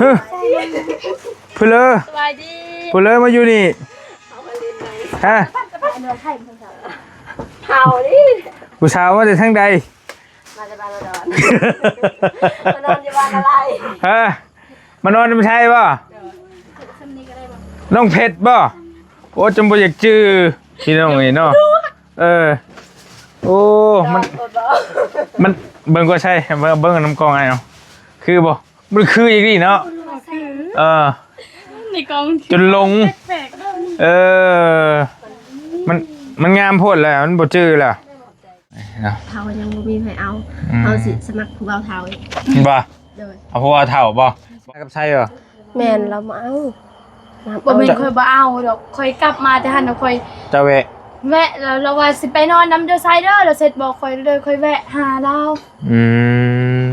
ເອີ ຜູ້ເລີ ສະບາຍດີ ຜູ້ເລີມາຢູ່ນີ້ ຮະ ເຖົ້ານີ້ ຜູ້ສາວມາແຕ່ທາງໃດ? ມາແຕ່ບ້ານລະດອນ ມານອນຢູ່ບ້ານລະໄລ ຮະ ມານອນນຳໄທບໍ່? ນ້ອງເພັດບໍ່? ໂອ້ ຈົນບໍ່ຢາກຈື່ ພີ່ນ້ອງເອີຍເນາະ ເອີ ໂອ້ ມັນ ມັນ ເບິ່ງກ່ອນໃສ່ ເບິ່ງ ເບິ່ງນຳກ້ອງອ້າຍເອົາ ຄືບໍ່? ມັນຄືອີກນີ້ເນາະ ເອີ ໃນກ້ອງມັນຄື ຈົນຫຼົງ ແປກໆ ເອີ ມັນ ມັນງາມໂພດແລ້ວ ມັນບໍ່ຈື່ແລ້ວ ເນາະ ເຮົາຍັງບໍ່ມີໃຜເອົາ ອືມ ເຮົາຊິສະໝັກຜູ້ບ່າວເຖົ້າອີກ ບໍ່? ໂດຍ ເອົາຜູ້ບ່າວເຖົ້າບໍ່? ກັບໄຊບໍ່? ແມ່ນ ລາວບໍ່ເອົາ ບໍ່ແມ່ນຂ້ອຍບໍ່ເອົາດອກ ຂ້ອຍກັບມາແຕ່ຫັ້ນນະ ຂ້ອຍ ເຈົ້າແວະ ແວະ ແລ້ວລາວວ່າຊິໄປນອນນຳເດີໄຊເດີ ລາວເສັດບອກຂ້ອຍເດີ ຂ້ອຍແວະຫາລາວ ອືມ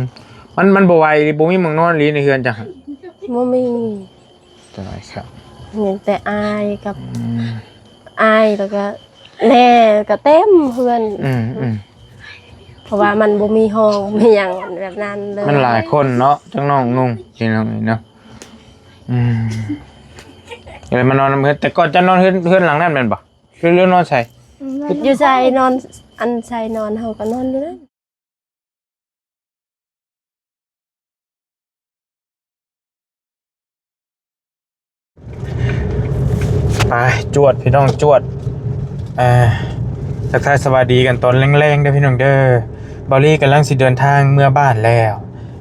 ມັນ ມັນບໍ່ໄຫວອີ່ຫຼີ ບໍ່ມີໝ່ອງນອນອີ່ຫຼີໃນເຮືອນເຈົ້າ ບໍ່ມີ ຈັ່ງໃດຊະ ມີແຕ່ອ້າຍກັບ ອືມ ອ້າຍ ແລ້ວກໍແນ່ ກໍເຕັມເຮືອນ ອືມ ອືມ ເພາະວ່າມັນບໍ່ມີຫ້ອງ ມີຫຍັງແບບນັ້ນເລີຍ ມັນຫຼາຍຄົນເນາະ ທັງນ້ອງນຸ່ງ ພີ່ນ້ອງເອີຍເນາະ ອືມ ກໍເລີຍມານອນນຳເຮືອນ ແຕ່ກ່ອນເຈົ້ານອນເຮືອນ ເຮືອນຫຼັງນັ້ນແມ່ນບໍ່? ຫຼື ຫຼືນອນໃສ? ຢູ່ໃສນອນ ອັນໃສນອນ ເຮົາກໍນອນຢູ່ນັ້ນ ໄປ ຈວດ ພີ່ນ້ອງ ຈວດ ອ່າ ທັກທາຍສະບາຍດີກັນຕອນແລງໆເດີພີ່ນ້ອງເດີ ບ່າວລີກຳລັງຊິເດີນທາງເມືອບ້ານແລ້ວ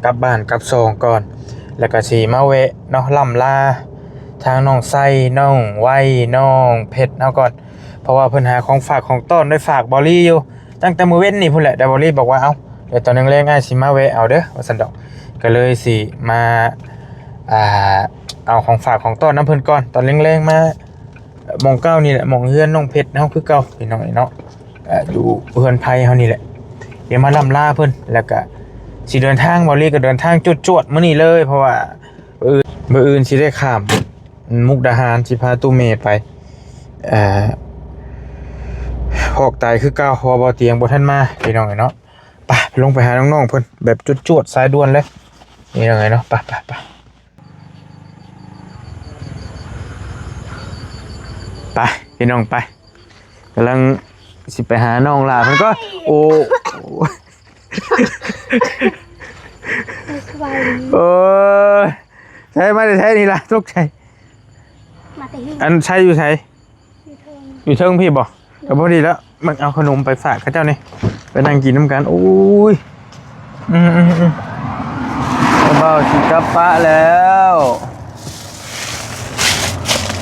ກັບບ້ານກັບຊ່ອງກ່ອນ ແລ້ວກໍຊິມາແວະເນາະ ລ່ຳລາທາງນ້ອງໄຊ ນ້ອງໄວ ນ້ອງເພັດເຮົາກ່ອນ ເພາະວ່າເພິ່ນຫາຂອງຝາກຂອງຕ້ອນໄວ້ຝາກບ່າວລີຢູ່ ຕັ້ງແຕ່ມື້ເວັນນີ້ພຸ້ນແຫຼະ ແຕ່ບ່າວລີບອກວ່າ ເອົ້າ ດຽວຕອນແລງໆອ້າຍຊິມາແວະເອົາເດີ ວ່າຊັ້ນດອກ ກໍເລີຍຊິມາ ອ່າ ເອົາຂອງຝາກຂອງຕ້ອນນຳເພິ່ນກ່ອນ ຕອນແລງໆມາ ໝ່ອງເກົ່ານີ້ແຫຼະ ໝ່ອງເຮືອນນ້ອງເພັດເຮົາຄືເກົ່າ ພີ່ນ້ອງເອີຍເນາະ ເອີ ຢູ່ເຮືອນໄພເຮົານີ້ແຫຼະ ດຽວມາລ່ຳລາເພິ່ນ ແລ້ວກະຊິເດີນທາງ ບ່າວລີກໍເດີນທາງຈວດໆມື້ນີ້ເລີຍ ເພາະວ່າມື້ອື່ນ ມື້ອື່ນຊິໄດ້ຂ້າມມຸກດາຫານ ຊິພາຕູ້ເມໄປ ເອີ ພອກໄຕຄືເກົ່າ ເພາະວ່າບ່າວຕຽງບໍ່ທັນມາ ພີ່ນ້ອງເອີຍເນາະ ໄປ ລົງໄປຫານ້ອງໆເພິ່ນ ແບບຈວດໆສາຍດ່ວນເລີຍ ພີ່ນ້ອງເອີຍເນາະ ໄປໆໆ ໄປ ພີ່ນ້ອງໄປ ກຳລັງຊິໄປຫານ້ອງຫຼ້າເພິ່ນກ່ອນ ໂອ້ ສະບາຍດີ ໂອ້ຍ ໃສມາແຕ່ໃສນີ້ລະ ຕົກໃຈ ມາແຕ່ເຮືອນ ອັນໃສຢູ່ໃສ? ຢູ່ເທິງ ຢູ່ເທິງພີ້ບໍ່? ກໍພໍດີແລ້ວ ມັນເອົາຂະໜົມໄປຝາກເຂົາເຈົ້ານີ້ ໄປນັ່ງກິນນຳກັນ ໂອ້ຍ ອືມໆໆ ບ່າວຊິກັບປະແລ້ວ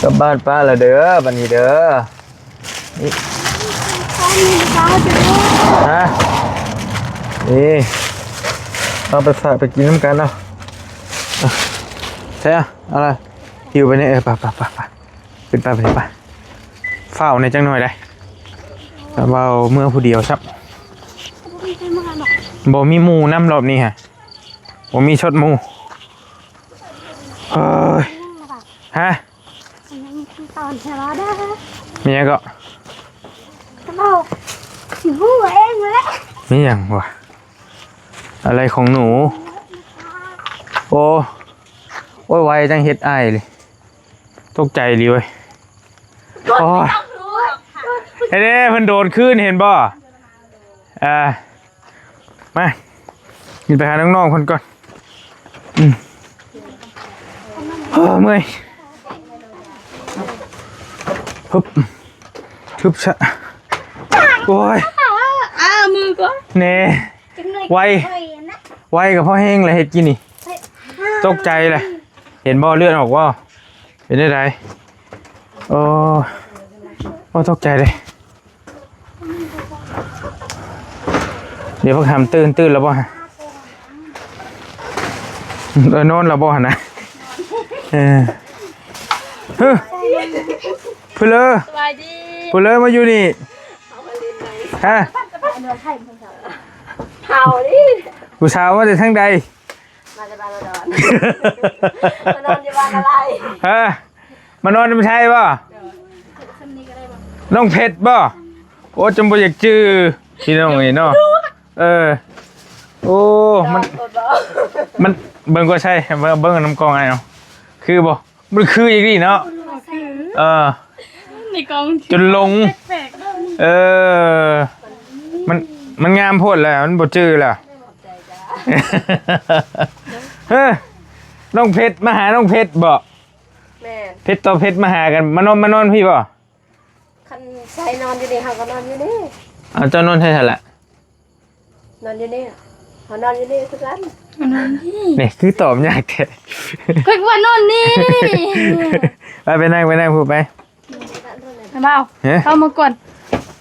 ກັບບ້ານປະແລ້ວເດີ ບັດນີ້ເດີ ນີ້ ຮະ ນີ້ ເອົາໄປຝາກໄປກິນນຳກັນເອົາ ໃສ່ເອົາ ເອົາລະ ຫິ້ວໄປນີ້ ເອີ ໄປໆໆໆ ຂຶ້ນໄປ ໄປ ໄປ ຟ້າວແດ່ຈັກໜ້ອຍໃດ໋ ເວົ້າເມືອຜູ້ດຽວຊ້ຳ ບໍ່ມີໝູ່ນຳ ລອບນີ້ຫະ ບໍ່ມີຊົດໝູ່ ເອີຍ ຮະ ມີຫຍັງເກາະ ຊິຮູ້ເອງແຫຼະ ມີຫຍັງວະ ອະໄລຂອງໜູ ໂອ້ ໂອ້ຍ ໄວຈັ່ງເຮັດອ້າຍເລີຍ ຕົກໃຈອີ່ຫຼີເວີຍ ໂອ້ຍ ເດ້ ເພິ່ນໂດດຄືນ ເຫັນບໍ່ ອ່າ ມາ ນີ້ໄປຫານ້ອງໆເພິ່ນກ່ອນ ອືມ ໂອ້ ເມື່ອຍ ຮຶບ ຮຶບຊະ ໂອ້ຍ ອ້າ ມືກ່ອນ ແນ່ ໄວ ໄວກໍພໍແຮງແຫຼະ ເຮັດກິນນີ້ ຕົກໃຈແຫຼະ ເຫັນບໍ່ ເລືອດອອກບໍ່ ເປັນຈັ່ງໃດ ໂອ້ ໂອ້ ຕົກໃຈເດ້ ດຽວພວກຫຳຕື່ນ ຕື່ນແລ້ວບໍ່ຫະ ເອີ ນອນແລ້ວບໍ່ຫັ້ນນະ ເອີ ເຮີ ຜູ້ເລີ ສະບາຍດີ ຜູ້ເລີມາຢູ່ນີ້ ຮະ ເຖົ້ານີ້ ຜູ້ສາວມາແຕ່ທາງໃດ? ມາແຕ່ບ້ານລະດອນ ມານອນຢູ່ບ້ານລະໄລ ຮະ ມານອນນຳໄທບໍ່? ນ້ອງເພັດບໍ່? ໂອ້ ຈົນບໍ່ຢາກຈື່ ພີ່ນ້ອງເອີຍເນາະ ເອີ ໂອ້ ມັນ ມັນ ເບິ່ງກໍໃຊ່ ເບິ່ງ ເບິ່ງນຳກ້ອງອ້າຍເອົາ ຄືບໍ່? ມັນຄືອີ່ຫຼີເນາະ ເອີ ໃນກ້ອງ ຈົນຫຼົງ ແປກໆ ເອີ ມັນ ມັນງາມໂພດແລ້ວ ມັນບໍ່ຈື່ແລ້ວ. ເຮີ ນ້ອງເພັດ ມາຫານ້ອງເພັດບໍ? ແມ່ນ ເພັດຕໍ່ເພັດມາຫາກັນ ມານອນ ມານອນພີ້ບໍ? ຄັນໃສ່ນອນຢູ່ນີ້ ເຮົາກໍນອນຢູ່ນີ້. ເອົາ ເຈົ້ານອນໃສຊັ້ນລະ? ນອນຢູ່ນີ້ ເຮົານອນຢູ່ນີ້ຄືກັນ ມານອນນີ້ ນີ້ຄືຕອບຍາກແທ້ ຂ້ອຍວ່ານອນນີ້ ໄປ ໄປນັ່ງ ໄປນັ່ງພຸ້ນໄປ ອ້າຍບ່າວ ເອີ ເຂົ້າມາກ່ອນ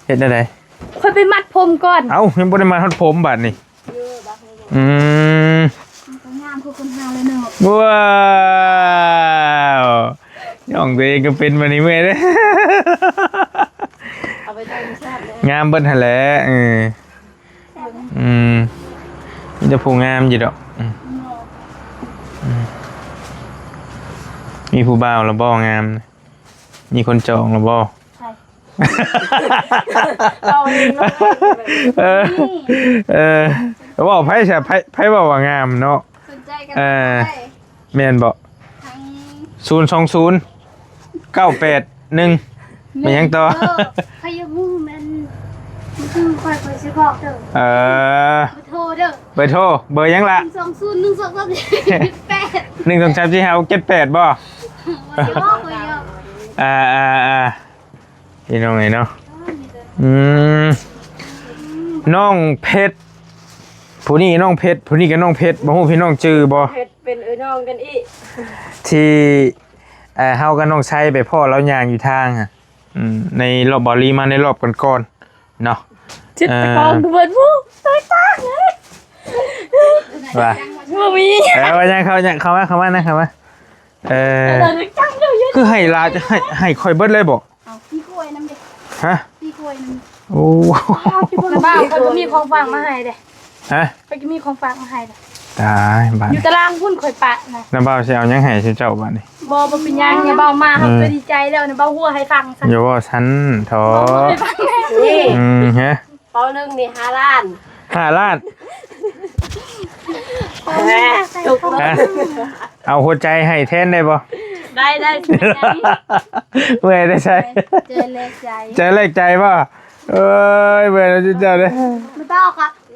ເຮັດແນວໃດ? ຂ້ອຍໄປມັດຜົມກ່ອນ ເອົ້າ ຍັງບໍ່ໄດ້ມັດຮອດຜົມບາດນີ້ ອືມ ມັນກໍງາມຄືຄົນເຮົາແລ້ວເນາະ ວ້າວ ຍ່ອງຕົວເອງກໍເປັນບາດນີ້ເມື່ອຍເດ້ ເອົາໄປທຳມະຊາດແລ້ວ ງາມເບິດຫັ້ນແຫຼະ ເອີ ອືມ ມີແຕ່ຜູ້ງາມຢູ່ດອກ ອືມ ອືມ ມີຜູ້ບ່າວແລ້ວບໍ່ງາມ? ມີຄົນຈອງແລ້ວບໍ່? ໃຜ? ເວົ້າເອງເນາະ ເອີ ເອີ ເວົ້າໃຜຊະ? ໃຜ ໃຜເວົ້າວ່າງາມເນາະ? ສົນໃຈກັນ ເອີ ໄດ້ ແມ່ນບໍ່? ທາງ ສູນສອງສູນ ເກົ້າແປດໜຶ່ງ ແມ່ນຫຍັງຕໍ່? ເອີ ໃຜຢາກຮູ້ແມ່ນ ຄືຂ້ອຍ ຂ້ອຍຊິບອກເດີ ເອີ ເບີໂທເດີ ເບີໂທ ເບີຫຍັງລະ? ໜຶ່ງສອງສູນ ໜຶ່ງສອງສາມສີ່ຫ້າຫົກເຈັດແປດ ໜຶ່ງສອງສາມສີ່ຫ້າຫົກເຈັດແປດບໍ່? ບໍ່ຊິບອກ ຂ້ອຍຢາກ ອ່າໆໆ ພີ່ນ້ອງເອີຍເນາະ ອືມ ນ້ອງເພັດ ຜູ້ນີ້ນ້ອງເພັດ ຜູ້ນີ້ກໍນ້ອງເພັດ ບໍ່ຮູ້ພີ່ນ້ອງຈື່ບໍ່? ເພັດເປັນເອື້ອຍນ້ອງກັນອີກ ທີ່ ເອີ ເຮົາກັບນ້ອງໄຊໄປພໍ້ລາວຍ່າງຢູ່ທາງ ອືມ ໃນລອບ ເບົາລີມາໃນລອບກ່ອນໆເນາະ ເຈັບຕະກອງເບິດ ເອີ ຕາຍຕາຍ ວ່າ ບໍ່ມີ ເອີ ວ່າຫຍັງ ເຂົ້າ ເຂົ້າມາ ເຂົ້າມານະ ເຂົ້າມາ ເອີ ຄືໃຫ້ລາ ໃຫ້ ໃຫ້ຂ້ອຍເບິດເລີຍບໍ? ເອົາ ປີກລ້ວຍນຳເດ້ ຮະ? ປີກລ້ວຍນຳ ໂອ້ ນ້າບ່າວ ຂ້ອຍບໍ່ມີຂອງຝາກມາໃຫ້ເດ້ ຮະ? ຂ້ອຍກໍມີຂອງຝາກມາໃຫ້ເດ້ ຕາຍ ບາດ ຢູ່ຕາລາງພຸ້ນ ຂ້ອຍປະນະ ນ້າບ່າວຊິເອົາຫຍັງໃຫ້ເຈົ້າບາດນີ້? ບໍ່ ບໍ່ເປັນຫຍັງ ນ້າບ່າວມາ ເຮົາກໍດີໃຈແລ້ວ ນ້າບ່າວຫົວໃຫ້ຟັງຊະ ຢ່າເວົ້າຊັ້ນເຖາະ ນີ້ ອືມ ຮະ? ເປົາໜຶ່ງນີ້ຫ້າລ້ານ ຫ້າລ້ານ ແມ່ ທຸກເນາະ ຮະ? ເອົາຫົວໃຈໃຫ້ແທນໄດ້ບໍ່? ໄດ້ ໄດ້ ເມື່ອຍໄດ້ໃຊ້ ໃຈແລກໃຈ ໃຈແລກໃຈບໍ່? ເອີຍ ເມື່ອຍແລ້ວເຈົ້າເດ້ ບໍ່ຕ້ອງ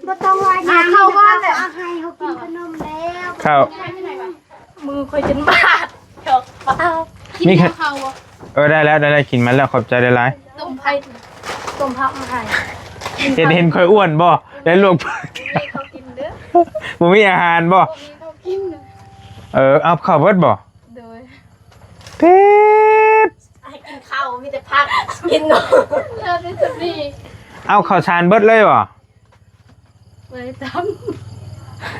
ບໍ່ຕ້ອງວ່າຫຍັງ ເຂົ້າກ່ອນແຫຼະ ໃຫ້ເຮົາກິນຂະໜົມແລ້ວ ເຂົ້າ ມືຂ້ອຍຈົນບາດ ມີເຂົ້າບໍ່? ເອີ ໄດ້ແລ້ວ ໄດ້ແລ້ວ ກິນມາແລ້ວ ຂອບໃຈຫຼາຍໆ ຕົ້ມໄຂ່ ຕົ້ມຜັກມາໃຫ້ ເຫັນ ເຫັນຂ້ອຍອ້ວນບໍ່? ໄດ້ລວກຜັກ ເຂົາກິນເດີ ບໍ່ມີອາຫານບໍ່? ບໍ່ມີເຂົາກິນ ເອີ ເອົາເຂົ້າເບິດບໍ່? ໂດຍ ເປັດ ໃຫ້ກິນເຂົ້າ ມີແຕ່ຜັກກິນເນາະ ເຫຼືອແຕ່ສ່ຳນີ້ ເອົາເຂົ້າສານເບິດເລີຍບໍ່? ບໍ່ໄດ້ຕຳ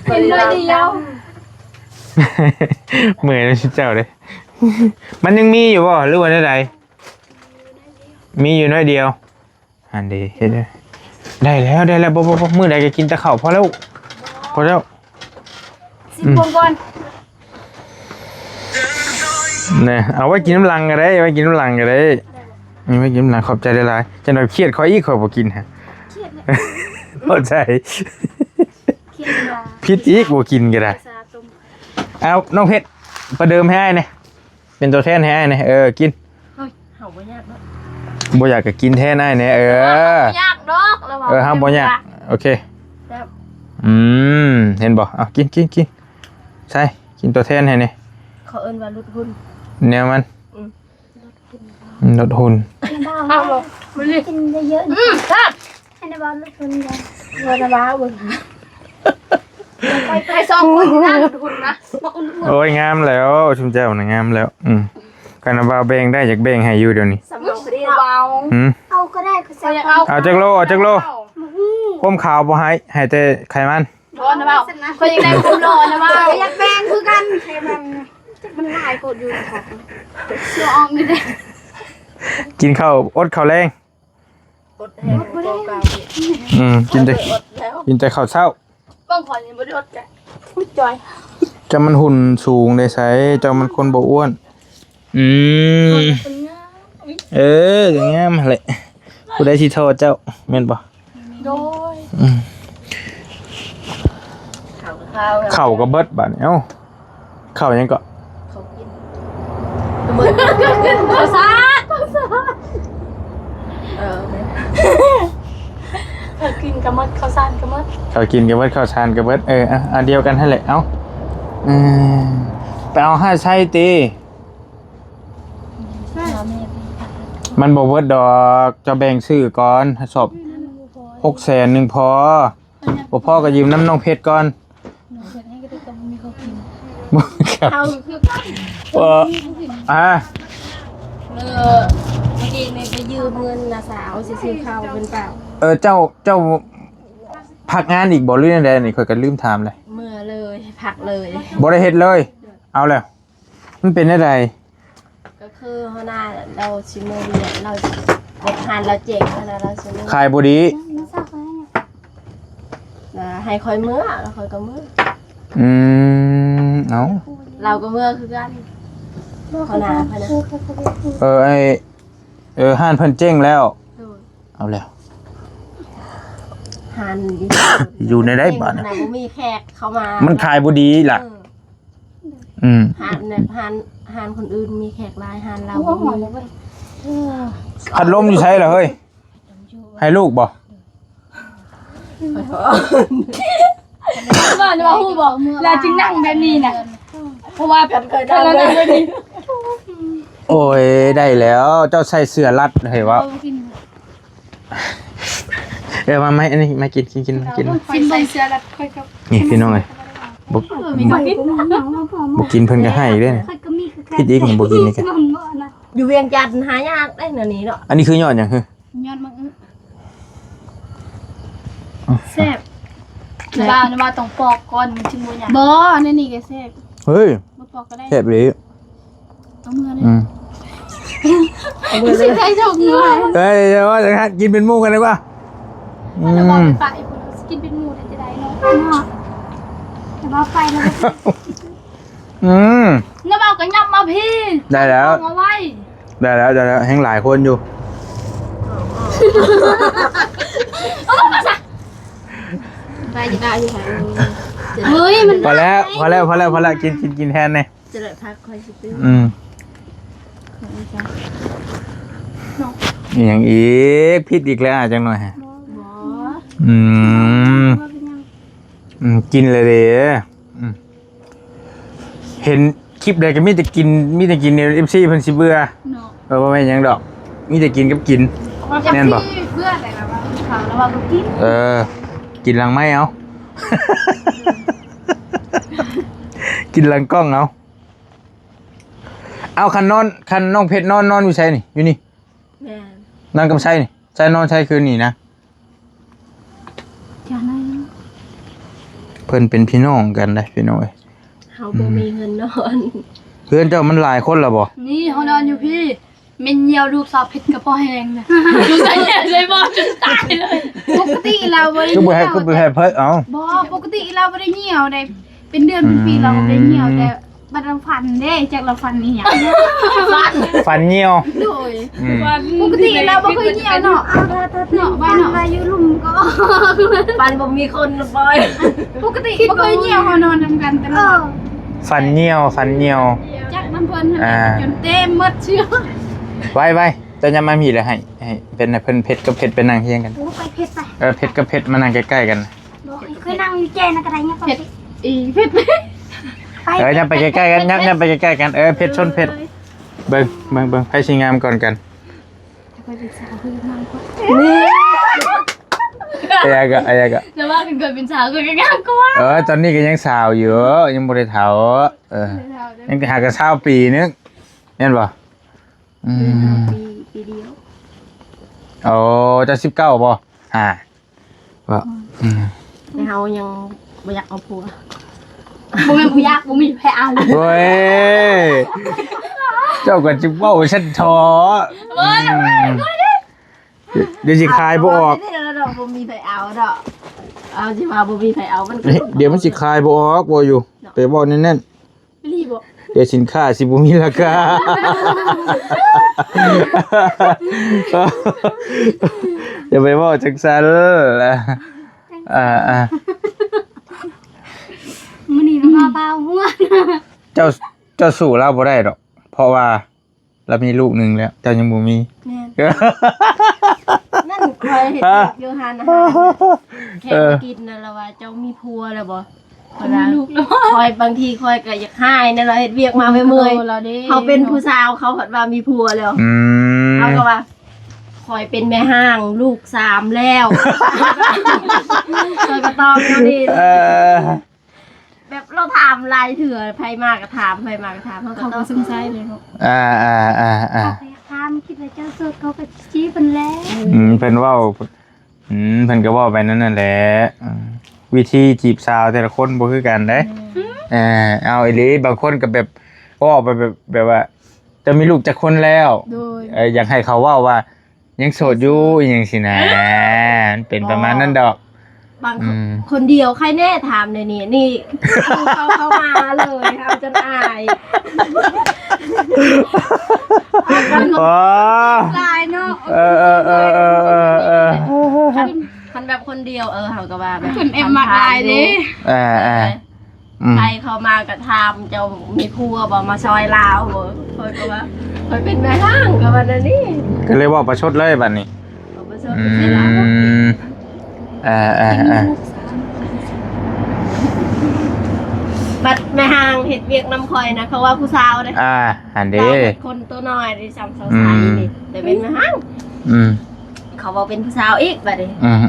ກິນໜ້ອຍດຽວ ເມື່ອຍນຳເຈົ້າເດ້ ມັນຍັງມີຢູ່ບໍ່ ຫຼືວ່າແນວໃດ? ມີຢູ່ໜ້ອຍດຽວ ຫັ້ນເດ້ ເຮັດ ໄດ້ແລ້ວ ໄດ້ແລ້ວ ບໍ່ ບໍ່ ບໍ່ ມື້ໃດກໍກິນແຕ່ເຂົ້າ ພໍແລ້ວ ພໍແລ້ວ ຊິປວງກ່ອນ ນີ້ ເອົາໄວ້ກິນນຳຫຼັງກໍໄດ້ ໄວ້ກິນນຳຫຼັງກໍໄດ້ ນີ້ໄວ້ກິນນຳຫຼັງ ຂອບໃຈຫຼາຍໆ ຈັກໜ່ອຍຄຽດຂ້ອຍອີກ ຂ້ອຍບໍ່ກິນ ຄຽດແຫຼະ ເຂົ້າໃຈ ຄຽດຫຼາຍ ຜິດອີກ ບໍ່ກິນກໍໄດ້ ເອົາ ນ້ອງເພັດ ປະເດີມໃຫ້ອ້າຍແດ່ ເປັນຕົວແທນໃຫ້ອ້າຍແດ່ ເອີ ກິນ ເຮົາບໍ່ຢາກເນາະ ບໍ່ຢາກກໍກິນແທນອ້າຍແດ່ ເອີ ບໍ່ຢາກດອກ ລະວ່າ ເອີ ເຮົາບໍ່ຢາກ ໂອເຄ ແຊບ ອືມ ເຫັນບໍ່ ເອົາ ກິນ ກິນ ກິນ ໃສ່ ກິນຕົວແທນໃຫ້ແດ່ ເຂົາເອີ້ນວ່າຫຼຸດຫຸ່ນ ແນວມັນ ອືມ ລົດຫຸ່ນ ເອົາບໍ່ ກິນເຍາະໆ ອືມ ແຊບ ໃຫ້ນະບ່າວລຸດຫຸ່ນເດີ ເອີ ນະບ່າວເບິ່ງ ໄປ ໄປສອງຄົນນະ ລຸດຫຸ່ນນະ ບັກອ້ວນໆ ໂອ້ຍ ງາມແລ້ວ ຊຸມເຈົ້ານະ ງາມແລ້ວ ອືມ ຄັນນະບ່າວແບ່ງໄດ້ ຢາກແບ່ງໃຫ້ຢູ່ດຽວນີ້ ສຳລັບຜູ້ດຽວ ຫືມ ເອົາກໍໄດ້ ຂ້ອຍຢາກເອົາ ເອົາຈັກໂລ ເອົາຈັກໂລ ບໍ່ຮູ້ ຄວາມຂາວບໍ່ໃຫ້ ໃຫ້ແຕ່ໄຂມັນ ບໍ່ນະບ່າວ ຂ້ອຍຢາກໄດ້ຄວາມຫຼໍ່ນະບ່າວ ຢາກແບ່ງຄືກັນ ໃຫ້ມັນ ມັນຫຼາຍໂພດຢູ່ ຊິເອົາອອກນີ້ເດ້ ກິນເຂົ້າ ອົດເຂົ້າແລງ ອົດແຮງກວ່າເກົ່າ ອືມ ກິນແຕ່ ກິນແຕ່ເຂົ້າເຊົ້າ ເບິ່ງຂ້ອຍນີ້ບໍ່ໄດ້ອົດກະ ອຸ້ຍ ຈ່ອຍ ເຈົ້າມັນຫຸ່ນສູງໄດ໋ ໃສ ເຈົ້າມັນຄົນບໍ່ອ້ວນ ອືມ ເອີ ກໍງາມຫັ້ນແຫຼະ ຜູ້ໃດຊິທໍ່ເຈົ້າ ແມ່ນບໍ່? ໂດຍ ອືມ ເຂົ້າກໍເບິດບາດນີ້. ເອົ້າ ເຂົ້າຫຍັງເກາະ? ເຂົ້າກິນ ເບິດ ເຂົ້າສານ ເຂົ້າສານ ເອີ ເຂົ້າກິນກໍໝົດ ເຂົ້າສານກໍໝົດ ເຂົ້າກິນກໍເບິດ ເຂົ້າສານກໍເບິດ. ເອີ ອາ ອັນດຽວກັນຫັ້ນແຫຼະ. ເອົ້າ ອືມ ໄປເອົາໃຫ້ໃຊ້ຕິ. ມັນບໍ່ເບິດດອກ ເຈົ້າແບ່ງຊື້ກ່ອນ ສອບຫົກແສນໜຶ່ງພໍ ບໍ່ພໍກໍຢືມນຳນ້ອງເພັດກ່ອນ. ນ້ອງເພັດໃຫ້ກໍໄດ້ ກໍບໍ່ມີເຂົ້າກິນ ບໍ່ມີເຂົ້າ ເຮົາຄືກັນ ເອີ ອ່າ ເອີ ເມື່ອກີ້ນີ້ໄປຢືມເງິນນ້າສາວຊິຊື້ເຂົ້າເປັນເປົ່າ. ເອີ ເຈົ້າ ເຈົ້າພັກງານອີກບໍ່ ຫຼືແນວໃດ? ນີ້ຂ້ອຍກໍລືມຖາມເລີຍ ເມືອເລີຍ ພັກເລີຍ ບໍ່ໄດ້ເຮັດເລີຍ. ເອົາແລ້ວ ມັນເປັນແນວໃດ? ກໍຄືຫົວໜ້າລາວຊິເມືອວຽກ ລາວເຮັດຮ້ານລາວເຈັງຫັ້ນນະ ລາວຊິເມືອ ຂາຍບໍ່ດີ ແລ້ວໃຫ້ຂ້ອຍເມືອ ແລ້ວຂ້ອຍກໍເມືອ. ອືມ ເອົ້າ ລາວກໍເມືອຄືກັນ ຫົວໜ້າເພິ່ນນະ. ເອີ ໄອ້ ເອີ ຮ້ານເພິ່ນເຈັງແລ້ວ. ໂດຍ ເອົາແລ້ວ ຮ້ານຢູ່ໃນໃດບາດນີ້ ບໍ່ມີແຂກເຂົ້າມາ ມັນຂາຍບໍ່ດີລະ. ເອີ ອືມ ຮ້ານແບບຮ້ານ ຮ້ານຄົນອື່ນມີແຂກຫຼາຍ ຮ້ານລາວບໍ່ມີ. ພັດລົມຢູ່ໃສລະເຮີ້ຍ? ໃຫ້ລູກບໍ່? ວ່າ ວ່າຮູ້ບໍ່? ລາວຈຶ່ງນັ່ງແບບນີ້ນະ ເພາະວ່າຄັນລາວນັ່ງແບບນີ້. ໂອ້ຍ ໄດ້ແລ້ວ ເຈົ້າໃສ່ເສື້ອລັດໃຫ້ເວົ້າ. ເອີ ມາ ມາ ອັນນີ້ ມາກິນ ກິນ ກິນ ມາກິນ ຊິມເບິ່ງເສື້ອລັດຂ້ອຍກັບ ນີ້ພີ່ນ້ອງເອີຍ ບໍ່ ເອີ ມີ ບໍ່ກິນເພິ່ນກໍໃຫ້ເດ້. ຂ້ອຍກໍມີຄືກັນ ຜິດອີກ ບໍ່ກິນນີ້ກະ ຢູ່ວຽງຈັນຫາຍາກເດ້ແນວນີ້ເນາະ. ອັນນີ້ຄືຍອດຫຍັງ? ຍອດໝາກອຶ ແຊບ. ແຊບ ວ່າ ວ່າຕ້ອງປອກກ່ອນ ມັນຈຶ່ງບໍ່ຍາກ. ບໍ່ ອັນນີ້ກໍແຊບ. ເຮີ້ຍ ບໍ່ປອກກໍໄດ້ ແຊບເລີຍ. ເອົາເມືອເລີຍ ອືມ ເອົາເມືອເລີຍ ຊິໄດ້ດອກເມືອ. ເອີຍ ເອົາ ກິນເປັນໝູ່ກັນດີກວ່າ. ອືມ ແລ້ວບໍ່ໄປປະອີກຄົນ ຊິກິນເປັນໝູ່ໄດ້ຈະໄດ້ເນາະ ແຕ່ວ່າໄປແລ້ວ. ອືມ ນ້ຳເອົາກໍຫຍັບມາພີ້ ໄດ້ແລ້ວ ເອົາໄວ້ ໄດ້ແລ້ວ ໄດ້ແລ້ວ ແຮງຫຼາຍຄົນຢູ່. ເອົາມາຊະ ໄປຈະໄດ້ຢູ່ໃສ? ເຮີ້ຍ ມັນ ພໍແລ້ວ ພໍແລ້ວ ພໍແລ້ວ ພໍແລ້ວ ກິນ ກິນ ກິນແທນແດ່. ຈະໄດ້ພັກ ຂ້ອຍຊິຕື່ນ. ອືມ ອີຫຍັງອີກ? ຜິດອີກແລ້ວ ຈັກໜ້ອຍ. ບໍ່ ບໍ່ ອືມ ບໍ່ເປັນຫຍັງ. ອືມ ກິນເລີຍເດ້. ອືມ ເຫັນຄລິບໃດກໍມີແຕ່ກິນ ມີແຕ່ກິນ ເອັຟຊີເພິ່ນຊິເບື່ອເນາະ. ເອີ ບໍ່ແມ່ນຫຍັງດອກ ມີແຕ່ກິນກັບກິນ. ແມ່ນບໍ່? ເບື່ອແຕ່ວ່າເຂົາລະວ່າບໍ່ກິນ. ເອີ ກິນຫຼັງໄມ້ເອົາ ກິນຫຼັງກ້ອງເອົາ. ເອົາ ຄັນນອນ ຄັນນ້ອງເພັດນອນ ນອນຢູ່ໃສນີ້? ຢູ່ນີ້ ແມ່ນ ນອນກັບໃສນີ້? ໃສນອນໃສຄືນນີ້ນະ? ເພິ່ນເປັນພີ່ນ້ອງກັນເດ້ພີ່ນ້ອງເອີຍ. ເຮົາບໍ່ມີເຮືອນນອນ. ເຮືອນເຈົ້າມັນຫຼາຍຄົນລະບໍ່? ນີ້ ເຮົານອນຢູ່ພີ້ ແມ່ນຍ່ຽວລູກສາວເພັດກໍພໍແຮງນະ ຢູ່ໃສ່ແຍ່ໃສ່ບໍ່ຈົນຕາຍເລີຍ. ປົກກະຕິລາວບໍ່ໄດ້ຍ່ຽວ ຄືບໍ່ໃຫ້ ຄືບໍ່ໃຫ້ເພິ່ນເອົາ. ບໍ່ ປົກກະຕິລາວບໍ່ໄດ້ຍ່ຽວໃດ ເປັນເດືອນເປັນປີລາວບໍ່ໄດ້ຍ່ຽວ. ອືມ ແຕ່ ບັດລາວຝັນເດ້ ຈັກລາວຝັນອີຫຍັງ? ຝັນ ຝັນຍ່ຽວ. ໂດຍ ອືມ ປົກກະຕິລາວບໍ່ເຄີຍຍ່ຽວເນາະ ເນາະ ວ່າເນາະ ຢູ່ລຸ່ມກໍ ຝັນບໍ່ມີຄົນລະບໍ່. ປົກກະຕິບໍ່ເຄີຍຍ່ຽວ ເຮົານອນນຳກັນຕະຫຼອດ. ເອີ ຝັນຍ່ຽວ ຝັນຍ່ຽວ ຈັກນຳເພິ່ນຫັ້ນແຫຼະ ອ່າ ຈົນເຕັມໝົດເຊື່ອ. ໄວ້ໆ ເຈົ້າຢ່າມາພີ້ເລີຍ ໃຫ້ ໃຫ້ເພິ່ນ ໃຫ້ເພິ່ນເພັດກັບເພັດໄປນັ່ງຮຽງກັນ. ໂອ້ ໄປເພັດໄປ ເອີ ເພັດກັບເພັດມານັ່ງໃກ້ໆກັນ. ບໍ່ ເຄີຍນັ່ງຢູ່ແຈນະກະໄດ້ຍັງ ເພັດ ອີເພັດ ໄປ ເອີ ຍ່າງໄປໃກ້ໆກັນ ຍ່າງ ຍ່າງໄປໃກ້ໆກັນ. ເອີ ເພັດຊົນເພັດ ເອີ ເບິ່ງ ເບິ່ງ ເບິ່ງ ໃຜຊິງາມກ່ອນກັນ. ຂ້ອຍເປັນສາວ ຂ້ອຍງາມກວ່າ. ນີ້ ອາຍາກະ ອາຍາກະ ແຕ່ວ່າຄັນຂ້ອຍເປັນສາວ ຂ້ອຍກໍງາມກວ່າ. ເອີ ຕອນນີ້ກໍຍັງສາວຢູ່ ຍັງບໍ່ໄດ້ເຖົ້າ. ເອີ ຍັງຫາກະຊາວປີໜຶ່ງ ແມ່ນບໍ່? ອືມ ປີ ປີດຽວ. ໂອ້ ເຈົ້າສິບເກົ້າບໍ່? ຫາ ວ່າ ອືມ ອືມ ແຕ່ເຮົາຍັງບໍ່ຢາກເອົາຜົວ. ບໍ່ແມ່ນບໍ່ຢາກ ບໍ່ມີໃຜເອົາ. ໂອ້ຍ ເຈົ້າກໍຈະເວົ້າຊັ້ນເຖາະ. ໂອ້ຍ ອືມ ດຽວຊິຂາຍບໍ່ອອກ. ບໍ່ມີໃຜເອົາດອກ ເອົາຊິວ່າບໍ່ມີໃຜເອົາ ມັນກໍ ດຽວມັນຊິຂາຍບໍ່ອອກ ເວົ້າຢູ່ ໄປເວົ້າແໜ້ນໆ. ອີ່ຫຼີບໍ່? ດຽວສິນຄ້າຊິບໍ່ມີລາຄາ. ຢ່າໄປເວົ້າຈັ່ງຊັ້ນ. ອ່າ ອ່າ. ມາພາວຫົວ. ເຈົ້າ ເຈົ້າສູ້ລາວບໍ່ໄດ້ດອກ ເພາະວ່າລາວມີລູກໜຶ່ງແລ້ວ ເຈົ້າຍັງບໍ່ມີ. ແມ່ນ. ນັ້ນຂ້ອຍເຮັດວຽກຢູ່ຮ້ານອາຫານ ແຂກມາກິນນັ້ນລະວ່າ ເຈົ້າມີຜົວແລ້ວບໍ່? ເພິ່ນວ່າ ຂ້ອຍ ບາງທີຂ້ອຍກໍຢາກຮ້າຍແດ່ ລາວເຮັດວຽກມາເມື່ອຍໆ ເຮົາເປັນຜູ້ສາວ ເຂົາພັດວ່າມີຜົວແລ້ວ. ອືມ ເຮົາກໍວ່າ ຂ້ອຍເປັນແມ່ຮ້າງ ລູກສາມແລ້ວ. ຂ້ອຍກໍຕອບແນວນີ້. ເອີ ແບບລາວຖາມຫຼາຍເທື່ອ ໃຜມາກໍຖາມ ໃຜມາກໍຖາມ ເຮົາກໍ ເຂົາກໍສົງໄສເລີຍເນາະ. ອ່າໆໆໆ ຖາມ ຄິດວ່າເຈົ້າໂສດ ເຂົາກໍຈີບເພິ່ນແຫຼະ. ອືມ ເພິ່ນເວົ້າ ອືມ ເພິ່ນກໍເວົ້າໄປນັ້ນນັ້ນແຫຼະ. ອືມ ວິທີຈີບສາວແຕ່ລະຄົນບໍ່ຄືກັນເດ້. ແມ່ນ. ເອີ ເອົາອີ່ຫຼີ ບາງຄົນກໍແບບ ເວົ້າໄປແບບ ແບບວ່າ ເຈົ້າມີລູກຈັກຄົນແລ້ວ? ໂດຍ. ເອີ ຢາກໃຫ້ເຂົາເວົ້າວ່າ ຍັງໂສດຢູ່ ອີ່ຫຍັງຊີ້ນະ ມັນເປັນປະມານນັ້ນດອກ. ບາງ ອືມ ຄົນດຽວໃຄແນ່ຖາມແນວນີ້ ນີ້ເຂົາເຂົ້າມາເລີຍ ເຮົາຈົນອາຍ. ອໍ ຫຼາຍເນາະ. ເອີໆໆໆ ຄັນ ຄັນແບບຄົນດຽວ ເອີ ເຮົາກໍວ່າແບບ ເພິ່ນແອບມັກຫຼາຍເດ້. ເອີໆ ອືມ ໃຜເຂົ້າມາກໍຖາມ ເຈົ້າມີຜົວບໍ່ ມາຊ່ອຍລາວບໍ່? ຂ້ອຍກໍວ່າ ຂ້ອຍເປັນແມ່ຮ້າງ ກໍວ່າແນວນີ້ ກໍເລີຍເວົ້າປະຊົດເລີຍບັດນີ້. ເວົ້າປະຊົດ ອືມ ເອີໆໆ ບັດແມ່ຮ້າງເຮັດວຽກນຳຂ້ອຍນະ ເຂົາວ່າຜູ້ສາວເດ້. ອ່າ ຫັ້ນເດ້ ລາວເປັນຄົນໂຕນ້ອຍເດ້ ສ່ຳສາວ ອືມ ໄຊນີ້ ແຕ່ເປັນແມ່ຮ້າງ. ອືມ ເຂົາເວົ້າເປັນຜູ້ສາວອີກບັດນີ້. ອືມໆ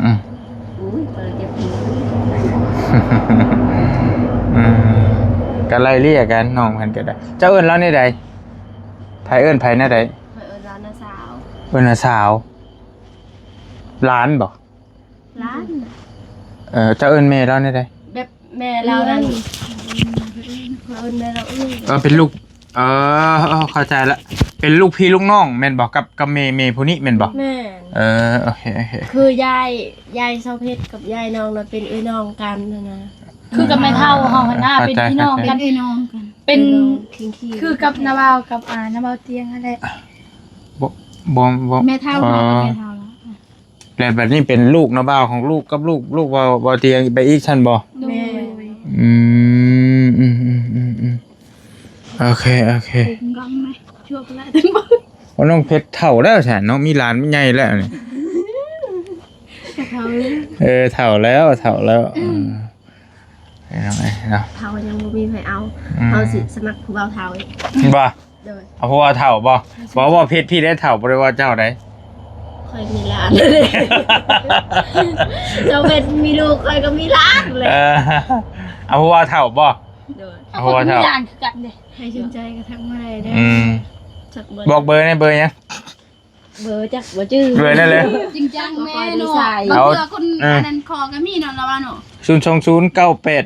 ໂອ້ຍ ເປີດເຈັບຫົວ. ອືມ ກໍໄລ່ເລ່ຍກັນ ນ້ອງເພິ່ນກໍໄດ້. ເຈົ້າເອີ້ນລາວແນວໃດ? ໃຜເອີ້ນໃຜແນວໃດ? ຂ້ອຍເອີ້ນລາວນ້າສາວ. ເອີ້ນນ້າສາວ. ຫຼານບໍ່? ຫຼານ. ເອີ ເຈົ້າເອີ້ນແມ່ລາວແນວໃດ? ແບບ ແມ່ລາວນັ້ນ ເອີ້ນແມ່ລາວເອື້ອຍ. ເອີ ເປັນລູກ ເອີ ເອີ ເຂົ້າໃຈລະ ເປັນລູກພີ່ລູກນ້ອງແມ່ນບໍ່ ກັບ ກັບແມ່ ແມ່ຜູ້ນີ້ແມ່ນບໍ່? ແມ່ນ. ເອີ ໂອເຄ ໂອເຄ ຄືຍາຍ ຍາຍຊາວເພັດກັບຍາຍນ້ອງນະ ເປັນເອື້ອຍນ້ອງກັນຫັ້ນນະ. ຄືກັບແມ່ເຖົ້າເຮົາຫັ້ນນະ ເປັນພີ່ນ້ອງກັນ ເປັນເອື້ອຍນ້ອງກັນ ເປັນ ຄືກັບນ້າບ່າວກັບ ອ່າ ນ້າບ່າວຕຽງຫັ້ນແຫຼະ. ບໍ່ ບໍ່ ບໍ່ ແມ່ເຖົ້າ ເອີ ແມ່ເຖົ້າລະ. ແລ້ວບັດນີ້ເປັນລູກນ້າບ່າວຂອງລູກກັບລູກ ລູກເວົ້າ ເວົ້າຕຽງໄປອີກຊັ້ນບໍ່? ໂດຍ. ແມ່ນ. ອືມ ອືມ ໂອເຄ ໂອເຄ. ໂອ້ ນ້ອງເພັດເຖົ້າແລ້ວຊັ້ນເນາະ ມີຫຼານໃຫຍ່ແລ້ວນີ້. ເອີ ເຖົ້າແລ້ວ ເຖົ້າແລ້ວ. ອືມ ເອີ ເຖົ້າຍັງບໍ່ມີໃຜເອົາ. ອືມ ເຮົາຊິສະໝັກຜູ້ບ່າວເຖົ້າອີກ. ບໍ່? ໂດຍ. ເອົາຜູ້ບ່າວເຖົ້າບໍ່? ບໍ່ ບໍ່ ເພັດ ພີ່ໄດ້ເຖົ້າ ບໍ່ໄດ້ວ່າເຈົ້າໃດ. ຂ້ອຍມີຫຼານແລ້ວເດ້. ເຈົ້າເພັດມີລູກ ຂ້ອຍກໍມີຫຼານແຫຼະ. ເອີ ເອົາຜູ້ບ່າວເຖົ້າບໍ່? ໂດຍ. ເອົາຜູ້ບ່າວເຖົ້າ ມີຫຼານຄືກັນເດ້. ໃຜສົນໃຈກໍທັກມາໄດ້ເດີ. ອືມ ຈັກເບີ ບອກເບີແດ່ ເບີຫຍັງ? ເບີຈັກບໍ່ຈື່ ເບີນັ້ນແຫຼະ. ຈິງຈັງແມ່ເນາະ. ບາງເທື່ອຄົນ ເອີ ອັນນັ້ນຂໍກໍມີເນາະ ລະວ່າເນາະ. ສູນສອງສູນເກົ້າແປດ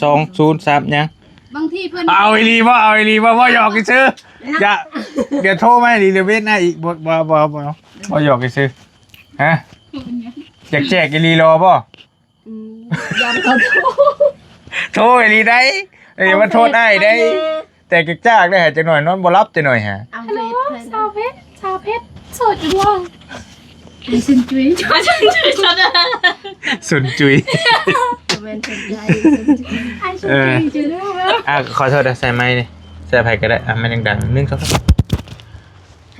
ສອງສູນສາມຫຍັງ? ບາງທີເພິ່ນ ເອົາອີ່ຫຼີບໍ່? ເອົາອີ່ຫຼີບໍ່? ເວົ້າຫຍອກຊື່ໆ. ຢ່າ ດຽວໂທມາອີ່ຫຼີ ດຽວເວັນໜ້າອີກ. ບໍ່ ບໍ່ ບໍ່ ບໍ່ ເວົ້າຫຍອກຊື່ໆ. ຮະ? ຢາກແຈກອີ່ຫຼີລະບໍ່? ອືມ ຢ້ານເຂົາໂທ ໂທອີ່ຫຼີໃດ. ເອີ ມາໂທດອ້າຍໃດ. ແຕ່ກະຈາກໄດ້ຫາຈັກໜ້ອຍ ນອນບໍ່ຫຼັບຈັກໜ້ອຍຫາ. ເອົາເຟສ ສາວເພັດ ສາວເພັດ ໂສດຢູ່ບໍ່? ຊຸນຈຸຍ ຊຸນຈຸຍ ບໍ່ແມ່ນສົນໃຈ ຊຸນຈຸຍ. ເອີ ອ່ະ ຂໍໂທດ ໃສ່ໄມນີ້ ໃສ່ໃຜກໍໄດ້. ອ່ະ ໄມດັງໆ ໜຶ່ງ ສອງ ສາມ.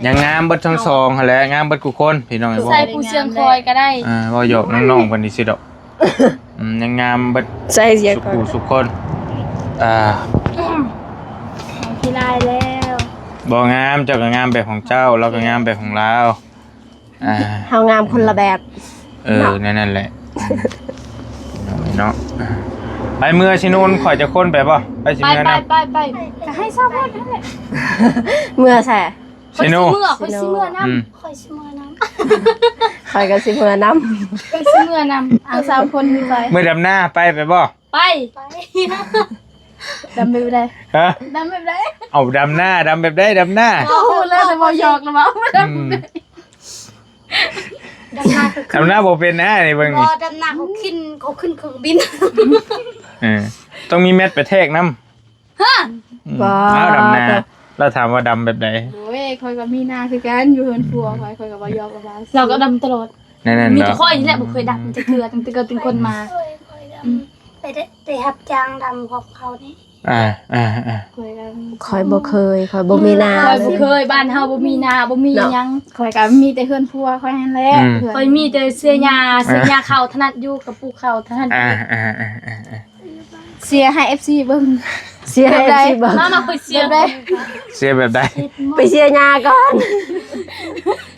ຍັງງາມເບິດທັງສອງຫັ້ນແຫຼະ ງາມເບິດທຸກຄົນ ພີ່ນ້ອງ. ໃສ່ຜູ້ສຽງຄອຍກໍໄດ້. ອ່າ ເວົ້າຫຍອກນ້ອງໆເພິ່ນຊື່ໆດອກ. ອືມ ຍັງງາມເບິດ ໃສ່ສຽງຄອຍ ສູ່ຜູ້ສູ່ຄົນ. ອ່າ ຂີ້ລາຍແລ້ວ. ບໍ່ງາມ ເຈົ້າກໍງາມແບບຂອງເຈົ້າ ລາວກໍງາມແບບຂອງລາວ. ອ່າ ເຮົາງາມຄົນລະແບບ. ເອີ ແນວນັ້ນແຫຼະເນາະ. ໄປເມືອຊິນູນ ຂ້ອຍຈະຄົນໄປບໍ່? ໄປຊິເມືອນຳ. ໄປ ໄປ ໄປ ກໍໃຫ້ຊາວພຸດຫັ້ນແຫຼະ. ເມືອໃສ? ຊິນູ. ຂ້ອຍຊິເມືອ ຂ້ອຍຊິເມືອນຳ. ອືມ ຂ້ອຍຊິເມືອນຳ. ຂ້ອຍກໍຊິເມືອນຳ. ຂ້ອຍຊິເມືອນຳ. ເອົາສາມຄົນນີ້ໄປ. ເມືອດຳນາ ໄປ ໄປບໍ່? ໄປ ໄປ. ດຳແບບໃດ? ຮະ? ດຳແບບໃດ? ເອົາ ດຳນາ ດຳແບບໃດ? ດຳນາ ກໍຮູ້ແລ້ວ ແຕ່ເວົ້າຫຍອກລະເວົ້າ. ອືມ ດຳນາ ດຳນາບໍ່ເປັນນະ ນີ້ເບິ່ງນີ້. ບໍ່ ດຳນາເຂົາຂຶ້ນ ເຂົາຂຶ້ນເຄື່ອງບິນ. ເອີ ຕ້ອງມີແມັດໄປແທກນຳ. ຮະ? ອືມ ວ້າວ ດຳນາ ລາວຖາມວ່າດຳແບບໃດ? ໂອ້ຍ ຂ້ອຍກໍມີນາຄືກັນ ຢູ່ເຮືອນຜົວຂ້ອຍ ຂ້ອຍກໍເວົ້າຫຍອກລະເວົ້າ. ລາວກໍດຳຕະຫຼອດ. ແນວນັ້ນ ມີແຕ່ຂ້ອຍນີ້ແຫຼະບໍ່ເຄີຍດຳຈັກເທື່ອ ຕັ້ງແຕ່ເກີດເປັນຄົນມາ. ອືມ ໄປໄດ້ ໄປຮັບຈ້າງດຳພວກເຂົານີ້. ອ່າ ອ່າ ອ່າ ຂ້ອຍກໍ ຂ້ອຍບໍ່ເຄີຍ ຂ້ອຍບໍ່ມີນາ ຂ້ອຍບໍ່ເຄີຍ ບ້ານເຮົາບໍ່ມີນາ ບໍ່ມີ ເນາະ ຫຍັງ. ຂ້ອຍກໍມີແຕ່ເຮືອນຜົວຂ້ອຍຫັ້ນແຫຼະ ອືມ ເຮືອນ ຂ້ອຍມີແຕ່ເສຍຫຍ້າ ອ່າ ເສຍຫຍ້າເຂົ້າ ຖະໜັດຢູ່ກັບປູກເຂົ້າ ຖະໜັດ ອ່າ ຢູ່ ອ່າ ອ່າ ອ່າ ເສຍໃຫ້ເອັຟຊີເບິ່ງ ເສຍໃຫ້ເອັຟຊີເບິ່ງ ມາ ມາ ຂ້ອຍເສຍ ແບບໃດ? ເສຍແບບໃດ? ໄປເສຍຫຍ້າກ່ອນ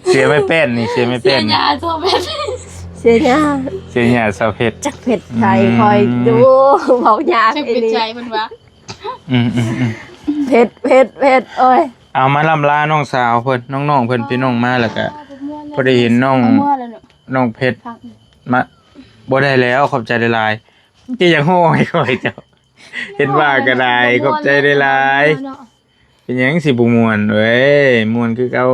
ເສຍໄມ້ແປ້ນນີ້ ເສຍໄມ້ແປ້ນ ເສຍຫຍ້າຊາວເພັດ ເສຍຫຍ້າ ເສຍຫຍ້າຊາວເພັດ ຈັກເພັດໃສ ອືມ ຂ້ອຍດູ ເວົ້າຍາກອີ່ຫຼີ ຈັກເພັດໃສເພິ່ນວ່າ ອືມໆໆ ເພັດ ເພັດ ເພັດ ໂອ້ຍ ເອົາມາລ່ຳລານ້ອງສາວເພິ່ນ ນ້ອງໆເພິ່ນ ພີ່ນ້ອງມາ ແລ້ວກະພໍດີເຫັນນ້ອງ ນ້ອງເພັດ ມາ ບໍ່ໄດ້ແລ້ວ ຂອບໃຈຫຼາຍໆ ເຈົ້າຢາກຮ້ອງໃຫ້ຂ້ອຍເຈົ້າ ເຫັນວ່າກໍໄດ້ ຂອບໃຈຫຼາຍໆ ເປັນຫຍັງຊິບໍ່ມ່ວນເວີຍ ມ່ວນຄືເກົ່າ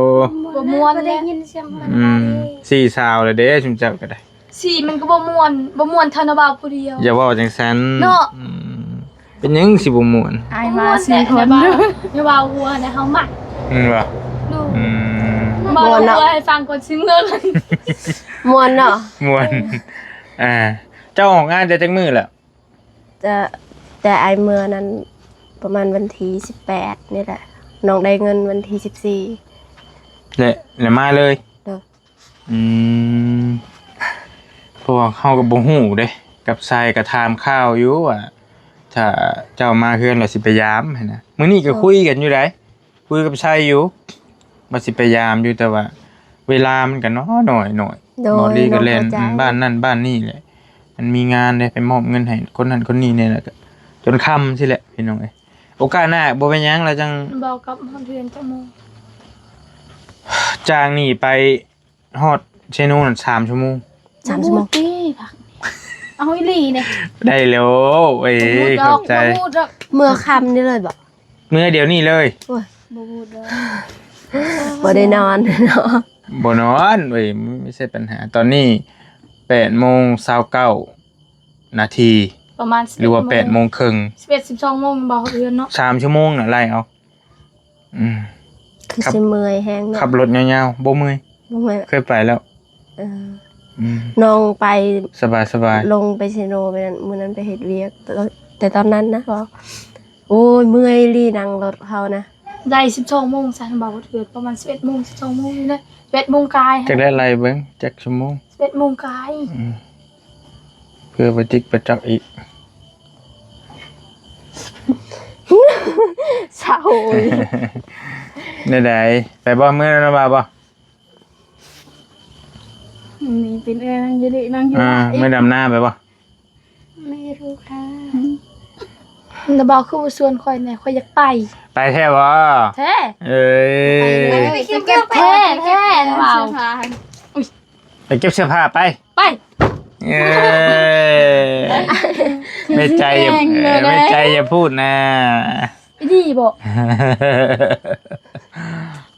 ບໍ່ມ່ວນ ບໍ່ໄດ້ຍິນສຽງມັນ ອືມ ສີ່ສາວແລ້ວເດ້ ຊຸມເຈົ້າກໍໄດ້ ສີ່ມັນກໍບໍ່ມ່ວນ ບໍ່ມ່ວນເທົ່ານ້າບ່າວຜູ້ດຽວ ຢ່າເວົ້າຈັ່ງຊັ້ນເນາະ ອືມ ເປັນຫຍັງຊິບໍ່ມ່ວນ ອ້າຍມາສີ່ຄົນ ຢ່າເວົ້າຫົວນະ ເຮົາມັກ ແມ່ນບໍ່? ອືມ ເວົ້າຫົວໃຫ້ຟັງກ່ອນຊິເມືອ ມ່ວນເນາະ ມ່ວນ ອ່າ ເຈົ້າອອກງານແຕ່ຈັກມື້ແລ້ວ? ຈະ ແຕ່ອ້າຍເມືອນັ້ນປະມານວັນທີສິບແປດນີ້ແຫຼະ ນ້ອງໄດ້ເງິນວັນທີສິບສີ່ ແລະ ແລະມາເລີຍ ໂດຍ ອືມ ເພາະວ່າເຮົາກໍບໍ່ຮູ້ເດ້ ກັບຊາຍກໍຖາມຂ່າວຢູ່ວ່າ ຖ້າເຈົ້າມາເຮືອນແລ້ວຊິໄປຢາມຫັ້ນນະ ມື້ນີ້ກໍຄຸຍກັນຢູ່ໃດ ຄຸຍກັບໄຊຢູ່ ວ່າຊິໄປຢາມຢູ່ ແຕ່ວ່າເວລາມັນກໍນ້ອຍໆ ໂດຍ ບ່າວລີກໍແລ່ນ ເນາະ ເຂົ້າໃຈ ອືມ ບ້ານນັ້ນບ້ານນີ້ແຫຼະ ມັນມີງານເດ້ ໄປມອບເງິນໃຫ້ຄົນນັ້ນຄົນນີ້ແດ່ ແລ້ວກໍຈົນຄ່ຳຊີ້ແຫຼະ ພີ່ນ້ອງເອີຍ ໂອກາດໜ້າບໍ່ເປັນຫຍັງ ແລ້ວຈັ່ງ ບ່າວກັບຮອດເຮືອນຈັກໂມງ? ຈາກນີ້ໄປ ຮອດເຊໂນນັ້ນສາມຊົ່ວໂມງ ສາມຊົ່ວໂມງ ໂອ້ ຕີພັກ ເອົາອີ່ຫຼີເດ້ ໄດ້ແລ້ວເອີຍ ບໍ່ຮູ້ດອກ ຂອບໃຈ ບໍ່ຮູ້ດອກ ເມືອຄ່ຳນີ້ເລີຍບໍ? ເມືອດຽວນີ້ເລີຍ ໂອ້ຍ ບໍ່ຮູ້ດອກ ບໍ່ໄດ້ນອນເນາະ ບໍ່ນອນເວີຍ ບໍ່ໃຊ່ປັນຫາ ຕອນນີ້ແປດໂມງຊາວເກົ້ານາທີ ປະມານ ຫຼືວ່າແປດໂມງເຄິ່ງ ສິບເອັດ ສິບສອງໂມງບໍ່ຮອດເຮືອນເນາະ ສາມຊົ່ວໂມງນະ ໄລ່ເອົາ ອືມ ຄືຊິເມື່ອຍແຮງເນາະ ຂັບລົດຍາວໆ ບໍ່ເມື່ອຍ ບໍ່ເມື່ອຍ ເຄີຍໄປແລ້ວ ເອີ ອືມ ນ້ອງໄປ ສະບາຍໆ ລົງໄປເຊໂນໄປນັ້ນ ມື້ນັ້ນໄປເຮັດວຽກ ແຕ່ຕອນນັ້ນນະ ໂອ້ຍ ເມື່ອຍອີ່ຫຼີ ນັ່ງລົດເຮົານະ ໄດ້ສິບສອງໂມງຊັ້ນ ບໍ່ຮອດເຮືອນ ປະມານສິບເອັດໂມງ ສິບສອງໂມງນີ້ແຫຼະ ສິບເອັດໂມງກາຍ ຈັກໄດ້ໄລ່ເບິ່ງຈັກຊົ່ວໂມງ ສິບເອັດໂມງກາຍ ອືມ ເພື່ອປະຈິກປະຈັກອີກ ເສົ້າ ແນວໃດ ໄປບໍ່ ເມືອນຳບ່າວບໍ່? ນີ້ເປັນເອື້ອຍນາງຢູລິ ນາງຢູ ອ່າ ເມືອດຳນາໄປບໍ່? ໄມ່ຮູ້ຄ່ະ ນ້າບ່າວຄືບໍ່ຊວນຂ້ອຍແດ່ ຂ້ອຍຢາກໄປ ໄປແທ້ບໍ່? ແທ້ ເອີຍ ໄປເລີຍ ໄປເກັບ ແທ້ ແທ້ ນ້າບ່າວ ໄປເກັບເສື້ອຜ້າໄປ ໄປ ເອີ ແມ່ໃຈຢ່າ ແມ່ໃຈຢ່າພູດນະ ອີ່ດີບໍ?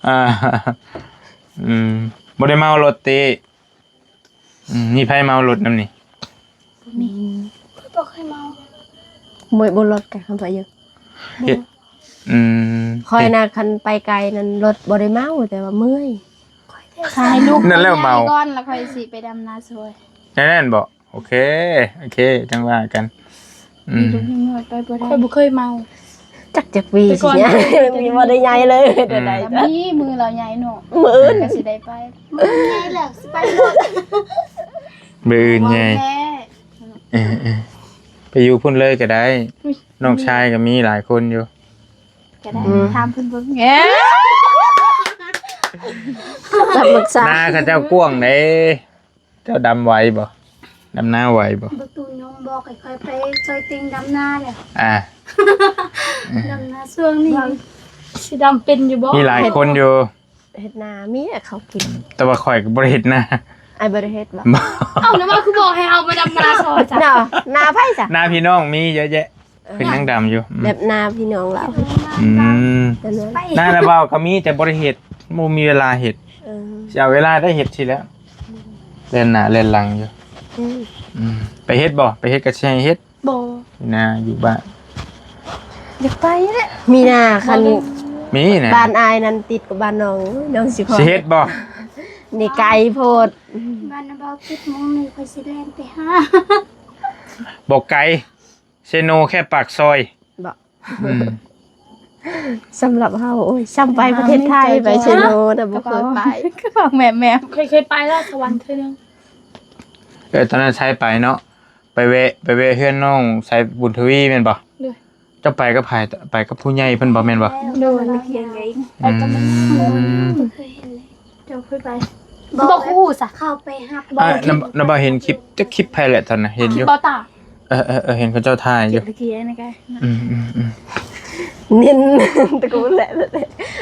ອ່າ ອືມ ບໍ່ໄດ້ເມົາລົດຕິ? ອືມ ມີໃຜເມົາລົດນຳນີ້? ບໍ່ມີ ຂ້ອຍບໍ່ເຄີຍເມົາ ບໍ່ ບໍ່ລົດກັນຄັນໄປຢູ່ ເຮັດ ອືມ ຂ້ອຍນະ ຄັນໄປໄກນັ້ນລົດບໍ່ໄດ້ເມົາ ແຕ່ວ່າເມື່ອຍ ຂ້ອຍແຕ່ ຖ້າໃຫ້ລູກ ນັ້ນແຫຼະເມົາ ກ່ອນ ແລ້ວຂ້ອຍຊິໄປດຳນາຊ່ວຍ ແນວນັ້ນບໍ? ໂອເຄ ໂອເຄ ຈັ່ງວ່າກັນ ອືມ ມີລູກນ້ອຍໄປບໍ່ໄດ້ ຂ້ອຍບໍ່ເຄີຍເມົາ ຈັກຈັກປີ ແຕ່ກ່ອນ ຊິ ມີບໍ່ໄດ້ໃຫຍ່ເລີຍ ອືມ ແຕ່ໃດ ກໍມີ ມື້ລາວໃຫຍ່ເນາະ ມື້ອື່ນກໍຊິໄດ້ໄປ ມື້ໃຫຍ່ແລ້ວຊິໄປໂລດ ມື້ອື່ນໃຫຍ່ ເວົ້າແທ້ ເອີໆ ໄປຢູ່ພຸ້ນເລີຍກໍໄດ້ ອຸ້ຍ ນ້ອງຊາຍກໍມີຫຼາຍຄົນຢູ່ ກໍໄດ້ ອືມ ຖາມເພິ່ນເບິ່ງ ເອີ ຕຳບັກສາ ນາເຂົາເຈົ້າກວ້າງເດ້ ເຈົ້າດຳໄວບໍ່? ດຳນາໄວບໍ່? ບັກຕູຍົງບອກໃຫ້ຂ້ອຍໄປຊ່ອຍຕິ່ງດຳນາແຫຼະ ອ່າ ດຳນາຊ່ວງນີ້ ຊິດຳເປັນຢູ່ບໍ່? ມີຫຼາຍຄົນຢູ່ ເຮັດນາ ມີແຕ່ເຂົາກິນ ແຕ່ວ່າຂ້ອຍກໍບໍ່ໄດ້ເຮັດນາ ອ້າຍບໍ່ໄດ້ເຮັດບໍ່? ບໍ່ ເອົ້າ ແລ້ວວ່າຄືບອກໃຫ້ເຮົາມາດຳນາຊ່ອຍຊະ ນາ ນາໃຜຊະ? ນາພີ່ນ້ອງມີເຍອະແຍະ ເອີ ເພິ່ນຍັງດຳຢູ່ ອືມ ແບບນາພີ່ນ້ອງລາວ ອືມ ນາລະເວົ້າກໍມີ ແຕ່ບໍ່ໄດ້ເຮັດ ບໍ່ມີເວລາເຮັດ ເອີ ຊິເອົາເວລາໃດເຮັດຊິແລ້ວ ແລ່ນໜ້າແລ່ນຫຼັງຢູ່ ອືມ ອືມ ໄປເຮັດບໍ່? ໄປເຮັດກໍຊິໃຫ້ເຮັດ ບໍ່ ນາຢູ່ບ້ານ ຢາກໄປແຫຼະ ມີນາຄັນ ມີນະ ບ້ານອ້າຍນັ້ນຕິດກັບບ້ານນ້ອງ ນ້ອງຊິພໍ ຊິເຮັດບໍ່? ນີ້ໄກໂພດ ບ້ານນ້າບ່າວເຈັດໂມງນີ້ ຂ້ອຍຊິແລ່ນໄປຫາ ບໍ່ໄກ ເຊໂນແຄ່ປາກຊອຍ. ບໍ່. ອືມ. ສຳລັບເຮົາ ໂອ້ຍ ຊ້ຳໄປປະເທດໄທ ໄປເຊໂນນະ ບໍ່ເຄີຍໄປ. ຄືຂອງແມ່ແມ່ ເຄີຍ ເຄີຍໄປລາວສະຫວັນເທື່ອໜຶ່ງ. ເອີ ຕອນນັ້ນໄຊໄປເນາະ ໄປແວະ ໄປແວະເຮືອນນ້ອງໄຊບຸນທະວີແມ່ນບໍ່? ໂດຍ. ເຈົ້າໄປກັບໃຜ? ໄປກັບຜູ້ໃຫຍ່ເພິ່ນບໍ່ແມ່ນບໍ່? ໂດຍ. ອືມ. ເຈົ້າເຄີຍໄປ? ບໍ່ ບໍ່ຮູ້ຊະ ເຂົ້າໄປຮັບບໍ່. ນຳ ນຳບໍ່ເຫັນຄລິບ ຈັກຄລິບໃຜແຫຼະຕອນນັ້ນ ເຫັນຢູ່ ຄລິບບໍ່ຕາ. ເອີ ເອີ ເອີ ເຫັນເຂົາເຈົ້າຖ່າຍຢູ່. ອືມ ອືມ ອືມ. ນິນຕະກູນແຫຼະ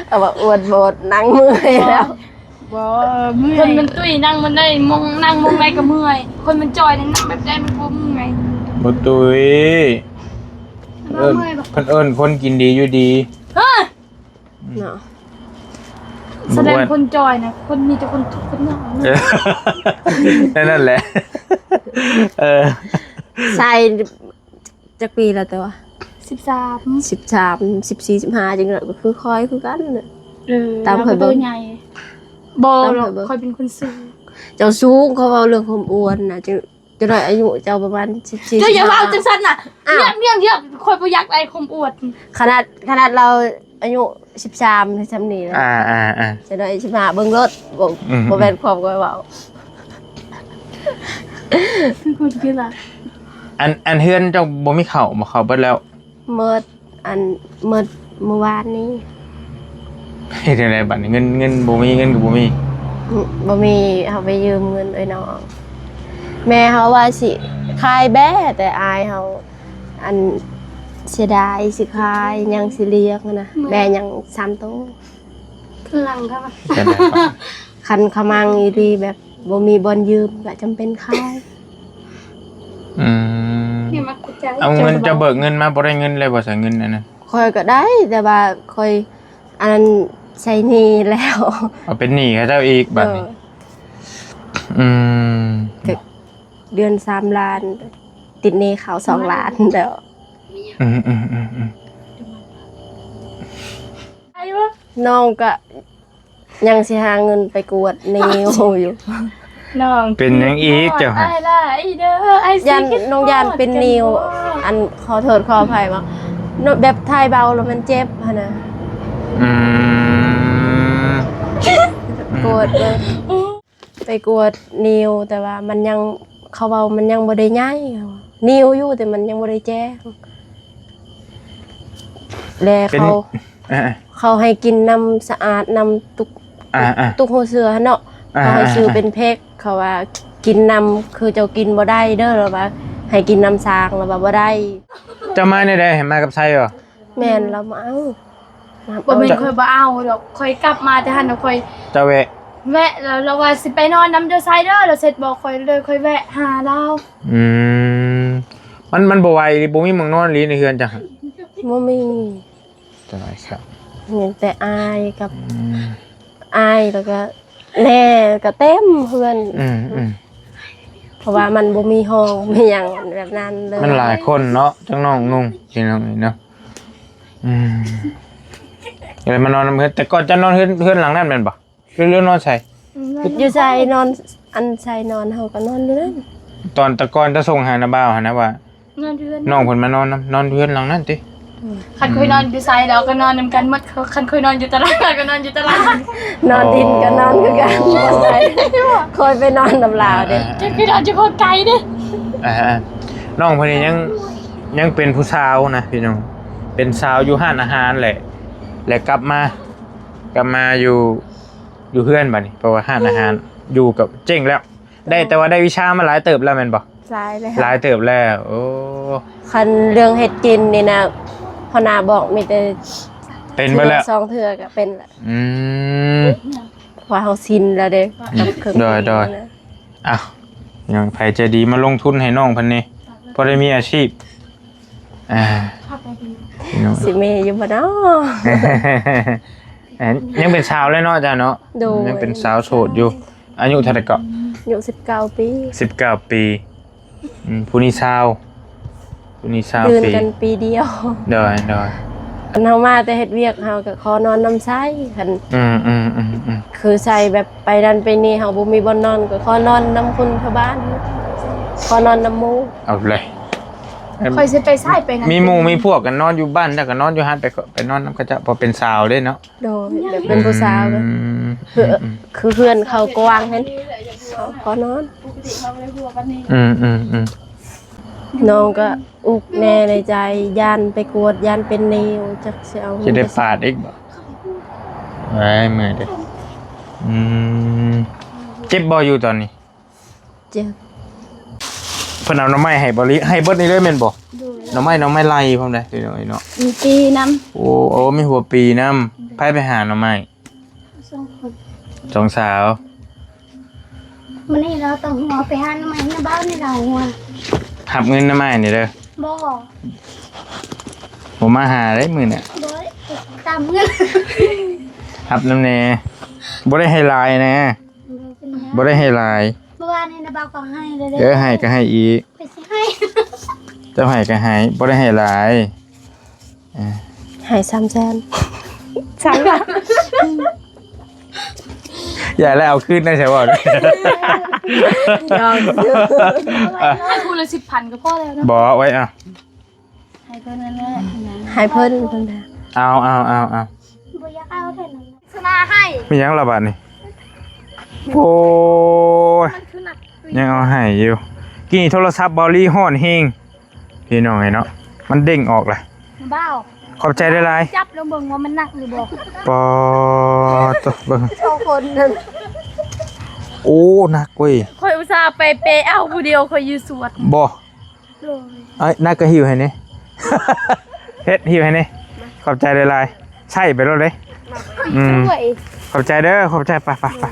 ເອົາວ່າອວດໂບດ ນັ່ງເມື່ອຍແລ້ວ. ບໍ່ ເມື່ອຍ ຄົນມັນຕຸ້ຍ ນັ່ງມັນໄດ້ ມອງ ນັ່ງມອງໃດກໍເມື່ອຍ. ຄົນມັນຈ່ອຍ ນັ່ງແບບໃດມັນບໍ່ເມື່ອຍ. ບໍ່ຕຸ້ຍ. ເອີ້ນ ເພິ່ນເອີ້ນຄົນກິນດີຢູ່ດີ. ເອີ ເນາະ ສະແດງຄົນຈ່ອຍນະ ຄົນ ມີແຕ່ຄົນທຸກຄົນຍາກ. ເອີ ນັ້ນແຫຼະ. ເອີ ໃສ່ ຈັກປີແລ້ວແຕ່ວ່າ ສິບສາມ ສິບສາມ ສິບສີ່ ສິບຫ້າ ຈັ່ງນັ້ນ ກໍຄືຂ້ອຍຄືກັນ. ເອີ ຕາມຂ້ອຍເບິ່ງ ໃຫຍ່. ບໍ່ດອກ ຂ້ອຍເປັນຄົນສູງ. ເຈົ້າສູງ ເຂົາເວົ້າເລື່ອງຄວາມອ້ວນນະ ຈັ່ງ ຈະໄດ້ອາຍຸເຈົ້າປະມານສິບສີ່ ເຈົ້າຢ່າເວົ້າ ສິບຫ້າ ຈັ່ງຊັ້ນນະ. ອ້າວ ຢ້ຽມ ຢ້ຽມ ຂ້ອຍບໍ່ຢາກໄດ້ຄວາມອວດ. ຂະໜາດ ຂະໜາດລາວອາຍຸສິບສາມ ຊ່ຳນີ້ແຫຼະ. ອ່າ ອ່າ ອ່າ ຈະໄດ້ສິບຫ້າ ເບິ່ງໂລດ. ບໍ່ ອືມ ບໍ່ແມ່ນຄວາມຂ້ອຍເວົ້າ. ຄືຄົນກິນລະ. ອັນ ອັນເຮືອນເຈົ້າບໍ່ມີເຂົ້າບໍ່? ເຂົ້າເບິດແລ້ວ. ໝົດ ອັນ ໝົດມື້ວານນີ້. ເຮັດຈັ່ງໃດບັດນີ້? ເງິນ ເງິນບໍ່ມີ ເງິນກໍບໍ່ມີ. ອື ບໍ່ມີ ເຮົາໄປຢືມເງິນເອື້ອຍນ້ອງ. ແມ່ເຮົາວ່າຊິຂາຍແບ້ ແຕ່ອ້າຍເຮົາ ອັນ ເສຍດາຍ ຊິຂາຍ ຍັງຊິລ້ຽງຫັ້ນນະ. ແມ່ຍັງສາມໂຕ. ຄືຫຼັງເຂົາ ຄັນຂະມັງອີ່ຫຼີ ແບບບໍ່ມີບ່ອນຢືມ ກໍຈຳເປັນຂາຍ. ອືມ. ເອົາເງິນ ເຈົ້າເບີກເງິນມາ ບໍ່ໄດ້ເງິນເລີຍບໍ່? ໃຊ້ເງິນອັນນັ້ນ. ຂ້ອຍກໍໄດ້ ແຕ່ວ່າຂ້ອຍ ອັນນັ້ນໃຊ້ໜີ້ແລ້ວ. ເອົາເປັນໜີ້ເຂົາເຈົ້າອີກບັດນີ້. ເອີ ອືມ. ກໍເດືອນສາມລ້ານ ຕິດໜີ້ເຂົາສອງລ້ານແລ້ວ. ອືມ ອືມ ອືມ ອືມ. ນ້ອງກໍຍັງຊິຫາເງິນໄປກວດນິ້ວຢູ່. ນ້ອງ ເປັນຫຍັງອີກເຈົ້າ? ຢ້ານ ນ້ອງຢ້ານເປັນນິ້ວ ອັນ ຂໍໂທດຂໍອະໄພວ່າ ແບບຖ່າຍເບົາແລ້ວມັນເຈັບຫັ້ນນະ. ອືມ. ກວດເບິ່ງ ໄປກວດນິ້ວ ແຕ່ວ່າມັນຍັງ ເຂົາເວົ້າມັນຍັງບໍ່ໄດ້ໃຫຍ່. ນິ້ວຢູ່ ແຕ່ມັນຍັງບໍ່ໄດ້ແຈ້ງ ແລະ ເຂົາ ເຂົາໃຫ້ກິນນ້ຳສະອາດ ນ້ຳຕຸກ ຕຸກຫົວເສືອຫັ້ນເນາະ. ເຂົາໃຫ້ຊື້ເປັນເພັກ ເຂົາວ່າກິນນ້ຳ ຄືເຈົ້າກິນບໍ່ໄດ້ເດີ ລາວວ່າໃຫ້ກິນນ້ຳສ້າງ ລາວວ່າບໍ່ໄດ້. ເຈົ້າມາແນວໃດ? ໃຫ້ມາກັບໄຊບໍ່? ແມ່ນ ລາວມາເອົາ. ບໍ່ແມ່ນຂ້ອຍບໍ່ເອົາດອກ ຂ້ອຍກັບມາແຕ່ຫັ້ນນະ ຂ້ອຍ ເຈົ້າແວະ ແວະ ແລ້ວລາວວ່າຊິໄປນອນນຳເດີໄຊເດີ ລາວເສັດບອກຂ້ອຍເດີ ຂ້ອຍແວະຫາລາວ. ອືມ. ມັນ ມັນບໍ່ໄຫວ ບໍ່ມີໝ່ອງນອນອີ່ຫຼີໃນເຮືອນເຈົ້າ? ບໍ່ມີ. ຕາຍຊະ. ມີແຕ່ອ້າຍກັບ ອືມ ອ້າຍ ແລ້ວກໍແມ່ ກໍເຕັມເຮືອນ. ອືມ ອືມ. ເພາະວ່າມັນບໍ່ມີຫ້ອງ ມີຫຍັງແບບນັ້ນເລີຍ. ມັນຫຼາຍຄົນເນາະ ທັງນ້ອງນຸ່ງ ພີ່ນ້ອງເອີຍເນາະ. ອືມ. ກໍເລີຍມານອນນຳເຮືອນ. ແຕ່ກ່ອນເຈົ້ານອນເຮືອນ ເຮືອນຫຼັງນັ້ນແມ່ນບໍ່? ຫຼື ຫຼືນອນໃສ? ຢູ່ໃສ? ນອນ ອັນໃສນອນ ເຮົາກໍນອນຢູ່ນັ້ນ. ຕອນແຕ່ກ່ອນຈະສົ່ງຫານ້າບ່າວຫັ້ນນະວ່າ ນອນຢູ່ເຮືອນ ນ້ອງເພິ່ນມານອນນຳ ນອນຢູ່ເຮືອນຫຼັງນັ້ນຕິ? ອືມ. ຄັນຂ້ອຍນອນຢູ່ໃສ ລາວກໍນອນນຳກັນໝົດ. ຄັນຂ້ອຍນອນຢູ່ຕະຫຼາດ ລາວກໍນອນຢູ່ຕະຫຼາດ. ນອນດິນກໍນອນຄືກັນ. ອໍ ຂ້ອຍໄປນອນນຳລາວເດ້. ອ່າໆ ຂ້ອຍນອນຢູ່ໂຄດໄກເດ້. ອ່າໆ ນ້ອງເພິ່ນນີ້ຍັງ ຍັງເປັນຜູ້ສາວນະພີ່ນ້ອງ ເປັນສາວຢູ່ຮ້ານອາຫານແຫຼະ ແລະກັບມາ ກັບມາຢູ່ ຢູ່ເຮືອນບັດນີ້ ເພາະວ່າຮ້ານອາຫານຢູ່ກໍເຈັງແລ້ວ. ໄດ້ ແຕ່ວ່າໄດ້ວິຊາມາຫຼາຍເຕີບແລ້ວແມ່ນບໍ່? ຫຼາຍແລ້ວ. ຫຼາຍເຕີບແລ້ວ. ໂອ້ ຄັນເລື່ອງເຮັດກິນນີ້ນະ ຫົວໜ້າບອກມີແຕ່ ເປັນເບິດແລ້ວ ສອງເທື່ອກໍເປັນແລ້ວ. ອືມ. ເພາະວ່າເຮົາຊິນແລ້ວເດ້. ອືມ. ໂດຍໆ. ເອົາ ຍັງໃຜໃຈດີມາລົງທຶນໃຫ້ນ້ອງເພິ່ນນີ້ ພໍໄດ້ມີອາຊີບ. ອ່າ ພີ່ນ້ອງ ຊິມີຢູ່ບໍ່ເນາະ? ຍັງເປັນສາວເລີຍເນາະ ອາຈານເນາະ? ໂດຍ. ຍັງເປັນສາວໂສດຢູ່. ອາຍຸເທົ່າໃດເກາະ? ອາຍຸສິບເກົ້າປີ. ສິບເກົ້າປີ. ອືມ ຜູ້ນີ້ຊາວ ຜູ້ນີ້ຊາວປີ. ເດືອນກັນປີດຽວ. ໂດຍໆ. ຄັນເຮົາມາແຕ່ເຮັດວຽກ ເຮົາກໍຂໍນອນນຳໄຊ. ຄັນ ອືມໆໆໆ ຄືໄຊແບບໄປນັ້ນໄປນີ້ ເຮົາບໍ່ມີບ່ອນນອນ ກໍຂໍນອນນຳຄົນແຖວບ້ານ ຂໍນອນນຳໝູ່. ເອົາເລີຍ. ຂ້ອຍຊິໄປໃສໄປນັ້ນ ມີໝູ່ມີພວກກັນນອນຢູ່ບ້ານ ແລ້ວກໍນອນຢູ່ຫັ້ນ ໄປ ໄປນອນນຳເຂົາເຈົ້າ ເພາະເປັນສາວເດ້ເນາະ. ໂດຍ ແບບເປັນຜູ້ສາວເດ້. ອືມ ເຮືອນ ອືມ ຄືເຮືອນເຂົາກວ້າງຫັ້ນ ເຂົາ ເຂົານອນ. ອືມ ອືມ ອືມ ນ້ອງກໍອຸກແດ່ໃນໃຈ ຢ້ານໄປກວດ ຢ້ານເປັນນິ້ວ ຈັກຊິເອົາ ຊິໄດ້ປາດອີກບໍ່? ເອີຍ ເມື່ອຍເດ້. ອືມ ເຈັບບໍ່ຢູ່ຕອນນີ້? ເຈັບ. ເພິ່ນເອົາໜໍ່ໄມ້ໃຫ້ບໍ່ລິ ໃຫ້ເບິດນີ້ເລີຍແມ່ນບໍ່? ໂດຍ. ໜໍ່ໄມ້ ໜໍ່ໄມ້ໄລ່ພ້ອມໃດ໋ ພີ່ນ້ອງເອີຍເນາະ. ມີປີນຳ. ໂອ້ ໂອ້ ມີຫົວປີນຳ. ໃຜໄປຫາໜໍ່ໄມ້? ສອງຄົນ ສອງສາວ. ມື້ນີ້ລາວຕ້ອງຫົວໄປຫາໜໍ່ໄມ້ນຳບ່າວນີ້ລາວຫົວ. ຮັບເງິນນຳອ້າຍນີ້ເດີ. ບໍ່ ບໍ່ມາຫາເດ້ມື້ນີ້. ບໍ່ ຕາມເງິນ. ຮັບນຳແດ່. ບໍ່ໄດ້ໃຫ້ຫຼາຍນະ. ບໍ່ເປັນຫຍັງ ບໍ່ໄດ້ໃຫ້ຫຼາຍ. ເມື່ອວານນີ້ນະບ່າວກໍໃຫ້ແລ້ວເດ້. ເອີ ໃຫ້ກໍໃຫ້ອີກ. ໄປຊິໃຫ້ ເຈົ້າໃຫ້ກໍໃຫ້ ບໍ່ໄດ້ໃຫ້ຫຼາຍ. ເອີ ໃຫ້ສາມແສນ ສາມລ້ານ. ຢ່າແລ້ວ ເອົາຄືນໄດ້ໃຊ່ບໍ່? ຢອກ ໃຫ້ຜູ້ລະສິບພັນກໍພໍແລ້ວເນາະ. ບໍ່ ໄວ້ ອ່ະ ໃຫ້ເພິ່ນນັ້ນແຫຼະ ໃຫ້ເພິ່ນ ເພິ່ນ. ເອົາ ເອົາ ເອົາ ເອົາ ບໍ່ຢາກເອົາເທື່ອນັ້ນ ຊະນະໃຫ້. ມີຫຍັງລະບາດນີ້? ໂອ້ຍ ມັນຄືໜັກ ຍັງເອົາໃຫ້ຢູ່. ກີ້ໂທລະສັບເບົາລີຮ້ອນແຮງ ພີ່ນ້ອງເອີຍເນາະ ມັນເດ້ງອອກລະ. ບ່າວ ຂອບໃຈຫຼາຍໆ. ຈັບລອງເບິ່ງວ່າມັນໜັກຫຼືບໍ່. ປາດໂທ້ ເບິ່ງສອງຄົນນັ້ນ. ໂອ້ ໜັກເວີ້ຍ. ຂ້ອຍອຸດສ່າໄປເປເອົາຜູ້ດຽວ ຂ້ອຍຢູ່ສວນ. ບໍ່ ໂດຍ. ເອີຍ ນັກກໍຫິ້ວໃຫ້ແດ່ ເຮັດຫິ້ວໃຫ້ແດ່. ຂອບໃຈຫຼາຍໆ ໃຊ້ໄປໂລດເດ້. ອືມ ໂດຍ ຂອບໃຈເດີ ຂອບໃຈ. ໄປ ໄປ ໄປ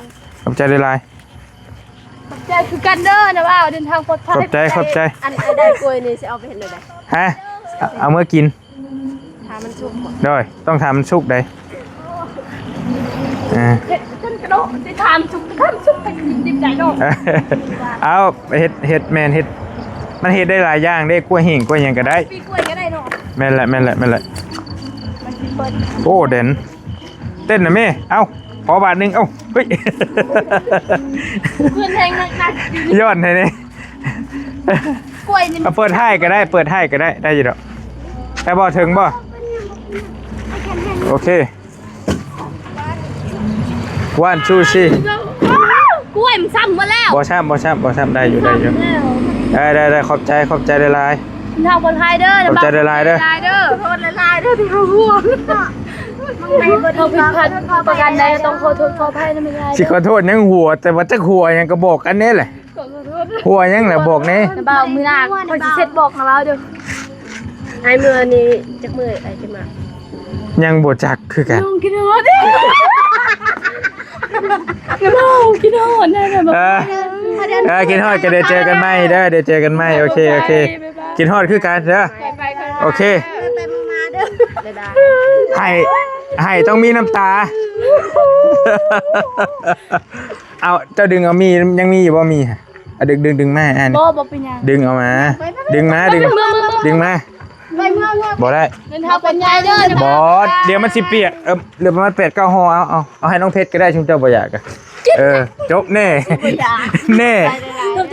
ຂອບໃຈຫຼາຍໆ. ຂອບໃຈຄືກັນເດີນະບ່າວ ເດີນທາງປອດໄພ. ຂອບໃຈ ຂອບໃຈ. ອັນ ອັນໄດ້ກ້ວຍນີ້ຊິເອົາໄປເຮັດແນວໃດ? ຮະ ເອົາເມືອກິນ. ຖ້າມັນສຸກບໍ່? ໂດຍ ຕ້ອງຖ້າມັນສຸກເດ້. ເອີ ເຮັດຈົນກະໂດະ ຊິຖ້າມັນສຸກ ຖ້າມັນສຸກໄປກິນດິບໄດ້ເນາະ. ເອົາ ເຮັດ ເຮັດ ແມ່ນ ເຮັດ ມັນເຮັດໄດ້ຫຼາຍຢ່າງເດ້ ກ້ວຍແຫ້ງ ກ້ວຍຫຍັງກໍໄດ້. ປີກລ້ວຍກໍໄດ້ເນາະ. ແມ່ນແຫຼະ ແມ່ນແຫຼະ ແມ່ນແຫຼະ. ມັນຊິເປີດ ໂອ້ ແດນ ເຕັ້ນນະແມ່. ເອົ້າ ຂໍບາດໜຶ່ງ. ເອົ້າ ເຮີ້ຍ ເພື່ອນແຮງໜັກໆ ຍ້ອນໃຫ້ແດ່. ກ້ວຍນີ້ ເອົາ ເປີດທ້າຍກໍໄດ້ ເປີດທ້າຍກໍໄດ້ ໄດ້ຢູ່ດອກ. ໄດ້ບໍ່ ເຖິງບໍ່? ໂອເຄ one two three. ກ້ວຍມັນຊ້ຳໝົດແລ້ວ. ບໍ່ຊ້ຳ ບໍ່ຊ້ຳ ບໍ່ຊ້ຳ ໄດ້ຢູ່ ໄດ້ຢູ່. ໄດ້ ໄດ້ ໄດ້ ຂອບໃຈ ຂອບໃຈຫຼາຍໆ. ເຮົາຄົນໄທເດີ ຂອບໃຈຫຼາຍໆເດີ ຫຼາຍເດີ ໂທດຫຼາຍໆເດີທີ່ເຮົາຮ່ວງ. ເຮົາຜິດພາດປະການໃດ ຕ້ອງຂໍໂທດຂໍອະໄພນຳຫຼາຍໆ. ຊິຂໍໂທດຫຍັງຫົວ ແຕ່ວ່າຈັກຫົວຫຍັງກໍບອກກັນແດ່ແຫຼະ. ຫົວຫຍັງແຫຼະ ບອກແດ່. ນະບ່າວ ມື້ໜ້າຂ້ອຍຊິເຊັດບອກນະບ່າວເດີ. ອ້າຍເມືອນີ້ຈັກມື້ອ້າຍຊິມາ? ຍັງບໍ່ຈັກຄືກັນ. ນ້ອງຄິດຮອດ ນ້ອງຄິດຮອດແນ່ນະ. ເອີ ເອີ ຄິດຮອດກໍດຽວເຈີກັນໃໝ່ເດີ ດຽວເຈີກັນໃໝ່. ໂອເຄ ໂອເຄ ຄິດຮອດຄືກັນເດີ. ໂອເຄ ໄປໆໆ ໂອເຄ ໄປໆມາໆເດີ. ບາຍບາຍ. ໃຫ້ ໃຫ້ຕ້ອງມີນ້ຳຕາ. ເອົາ ເຈົ້າດຶງເອົາມີ ຍັງມີຢູ່ບໍ່ ມີ? ເອົາ ດຶງ ດຶງ ດຶງມາ ອັນ ບໍ່ ບໍ່ເປັນຫຍັງ ດຶງເອົາມາ ດຶງມາ ດຶງ ດຶງມາ. ບໍ່ໄດ້ ເດີນທາງປອດໄພເດີ. ບໍ່ ດຽວມັນຊິປຽກ. ເອີ ເຫຼືອປະມານແປດເກົ້າຫໍ່. ເອົາ ເອົາ ເອົາໃຫ້ນ້ອງເພັດກໍໄດ້ ຊຸມເຈົ້າບໍ່ຢາກ. ເອີ ຈົບແນ່ ແນ່.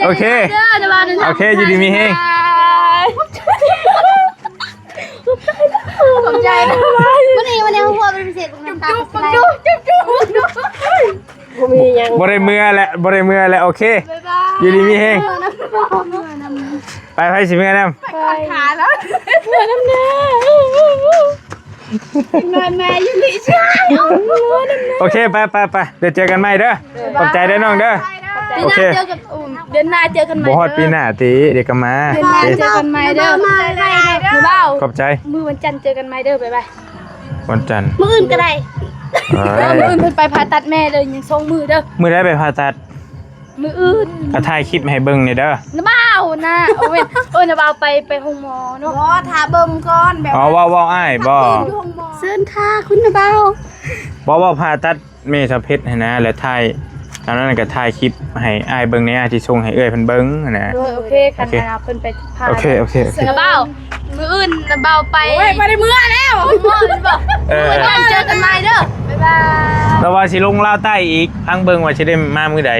ໂອເຄ ໂອເຄ ຢູ່ດີມີແຮງ. ຂອບໃຈນະ. ມື້ນີ້ ມື້ນີ້ເຮົາຫົວເປັນພິເສດ ບໍ່ມີຫຍັງ ບໍ່ໄດ້ເມືອແຫຼະ ບໍ່ໄດ້ເມືອແຫຼະ. ໂອເຄ ບາຍບາຍ ຢູ່ດີມີແຮງ. ໄປ ໃຜຊິເມືອນຳ? ໄປກອດຂາແລ້ວ ເມືອນຳແນ່. ນອນມາຢູ່ນີ້ຊະ. ໂອເຄ ໄປ ໄປ ໄປ ດຽວເຈີກັນໃໝ່ເດີ. ຂອບໃຈເດີນ້ອງເດີ. ໂອເຄ ເດືອນໜ້າເຈີກັນ ບໍ່ຮອດປີໜ້າຕິ ດຽວກໍມາ. ເດືອນໜ້າເຈີກັນໃໝ່ເດີ ນ້າບ່າວ. ຂອບໃຈ. ມື້ວັນຈັນເຈີກັນໃໝ່ເດີ. ບາຍບາຍ. ວັນຈັນ ມື້ອື່ນກໍໄດ້. ມື້ອື່ນເພິ່ນໄປຜ່າຕັດແມ່ເດີ ຍັງສອງມື້ເດີ. ມື້ໃດໄປຜ່າຕັດ? ມື້ອື່ນ. ກໍຖ່າຍຄລິບໃຫ້ເບິ່ງແດ່ເດີ ນ້າບ່າວນະ. ໂອ້ແມ່ນ ເອີ ນ້າບ່າວໄປ ໄປໂຮງໝໍເນາະ. ບໍ່ ຖ້າເບິ່ງກ່ອນ ແບບ ອໍ ເວົ້າ ເວົ້າອ້າຍບໍ່? ຢູ່ໂຮງໝໍ. ເຊີນຄ່ະ ຄຸນນ້າບ່າວ. ບໍ່ ເວົ້າຜ່າຕັດ ແມ່ສາວເພັດຫັ້ນນະ ແລ້ວຖ່າຍ ຕອນນັ້ນກໍຖ່າຍຄລິບໃຫ້ອ້າຍເບິ່ງແດ່ ອ້າຍຊິສົ່ງໃຫ້ເອື້ອຍເພິ່ນເບິ່ງຫັ້ນນະ. ໂອເຄ ຄັນວ່າເພິ່ນໄປຜ່າ. ໂອເຄ ໂອເຄ ໂອເຄ ນ້າບ່າວ. ມື້ອື່ນນ້າບ່າວໄປ. ໂອ້ຍ ບໍ່ໄດ້ເມືອແລ້ວ. ເອີ ມື້ຈັນເຈີກັນໃໝ່ເດີ. ບາຍບາຍ. ລາວວ່າຊິລົງລາວໃຕ້ອີກ ຟັງເບິ່ງວ່າຊິໄດ້ມາມື້ໃດ.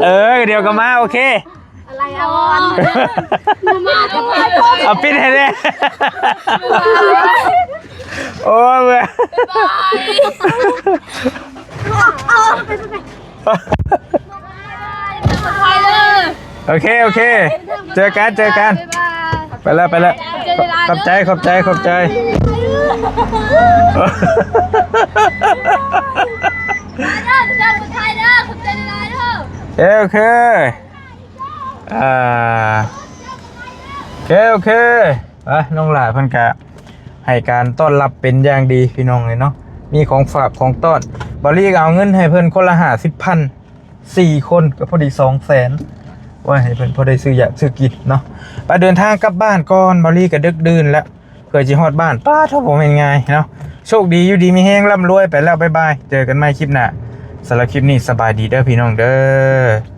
ເອີ ດຽວກໍມາ. ໂອເຄ. ໄລອອນ ເອົາປິດໃຫ້ແດ່. ໂອ້ຍ ໂອເຄ ໂອເຄ ເຈີກັນ ເຈີກັນ. ໄປແລ້ວ ໄປແລ້ວ. ຂອບໃຈ ຂອບໃຈ ຂອບໃຈ. ໂອເຄ ໂອເຄ. ອ່າ ໂອເຄ ໂອເຄ. ອ່ະ ນ້ອງຫຼ້າເພິ່ນກະໃຫ້ການຕ້ອນຮັບເປັນຢ່າງດີພີ່ນ້ອງເອີຍເນາະ. ມີຂອງຝາກຂອງຕ້ອນ ບ່າວລີກະເອົາເງິນໃຫ້ເພິ່ນຄົນລະຫ້າສິບພັນ ສີ່ຄົນກະພໍດີສອງແສນ ໄວ້ໃຫ້ເພິ່ນພໍໄດ້ຊື້ຢາກຊື້ກິນເນາະ. ໄປເດີນທາງກັບບ້ານກ່ອນ ບ່າວລີກະດຶກດື່ນແລ້ວ ເພື່ອຊິຮອດບ້ານ. ປ້າໂທ້ ບໍ່ແມ່ນງ່າຍເນາະ. ໂຊກດີ ຢູ່ດີມີແຮງ ລ່ຳລວຍ. ໄປແລ້ວ ບາຍບາຍ ເຈີກັນໃໝ່ຄລິບໜ້າ. ສຳລັບຄລິບນີ້ ສະບາຍດີເດີພີ່ນ້ອງເດີ.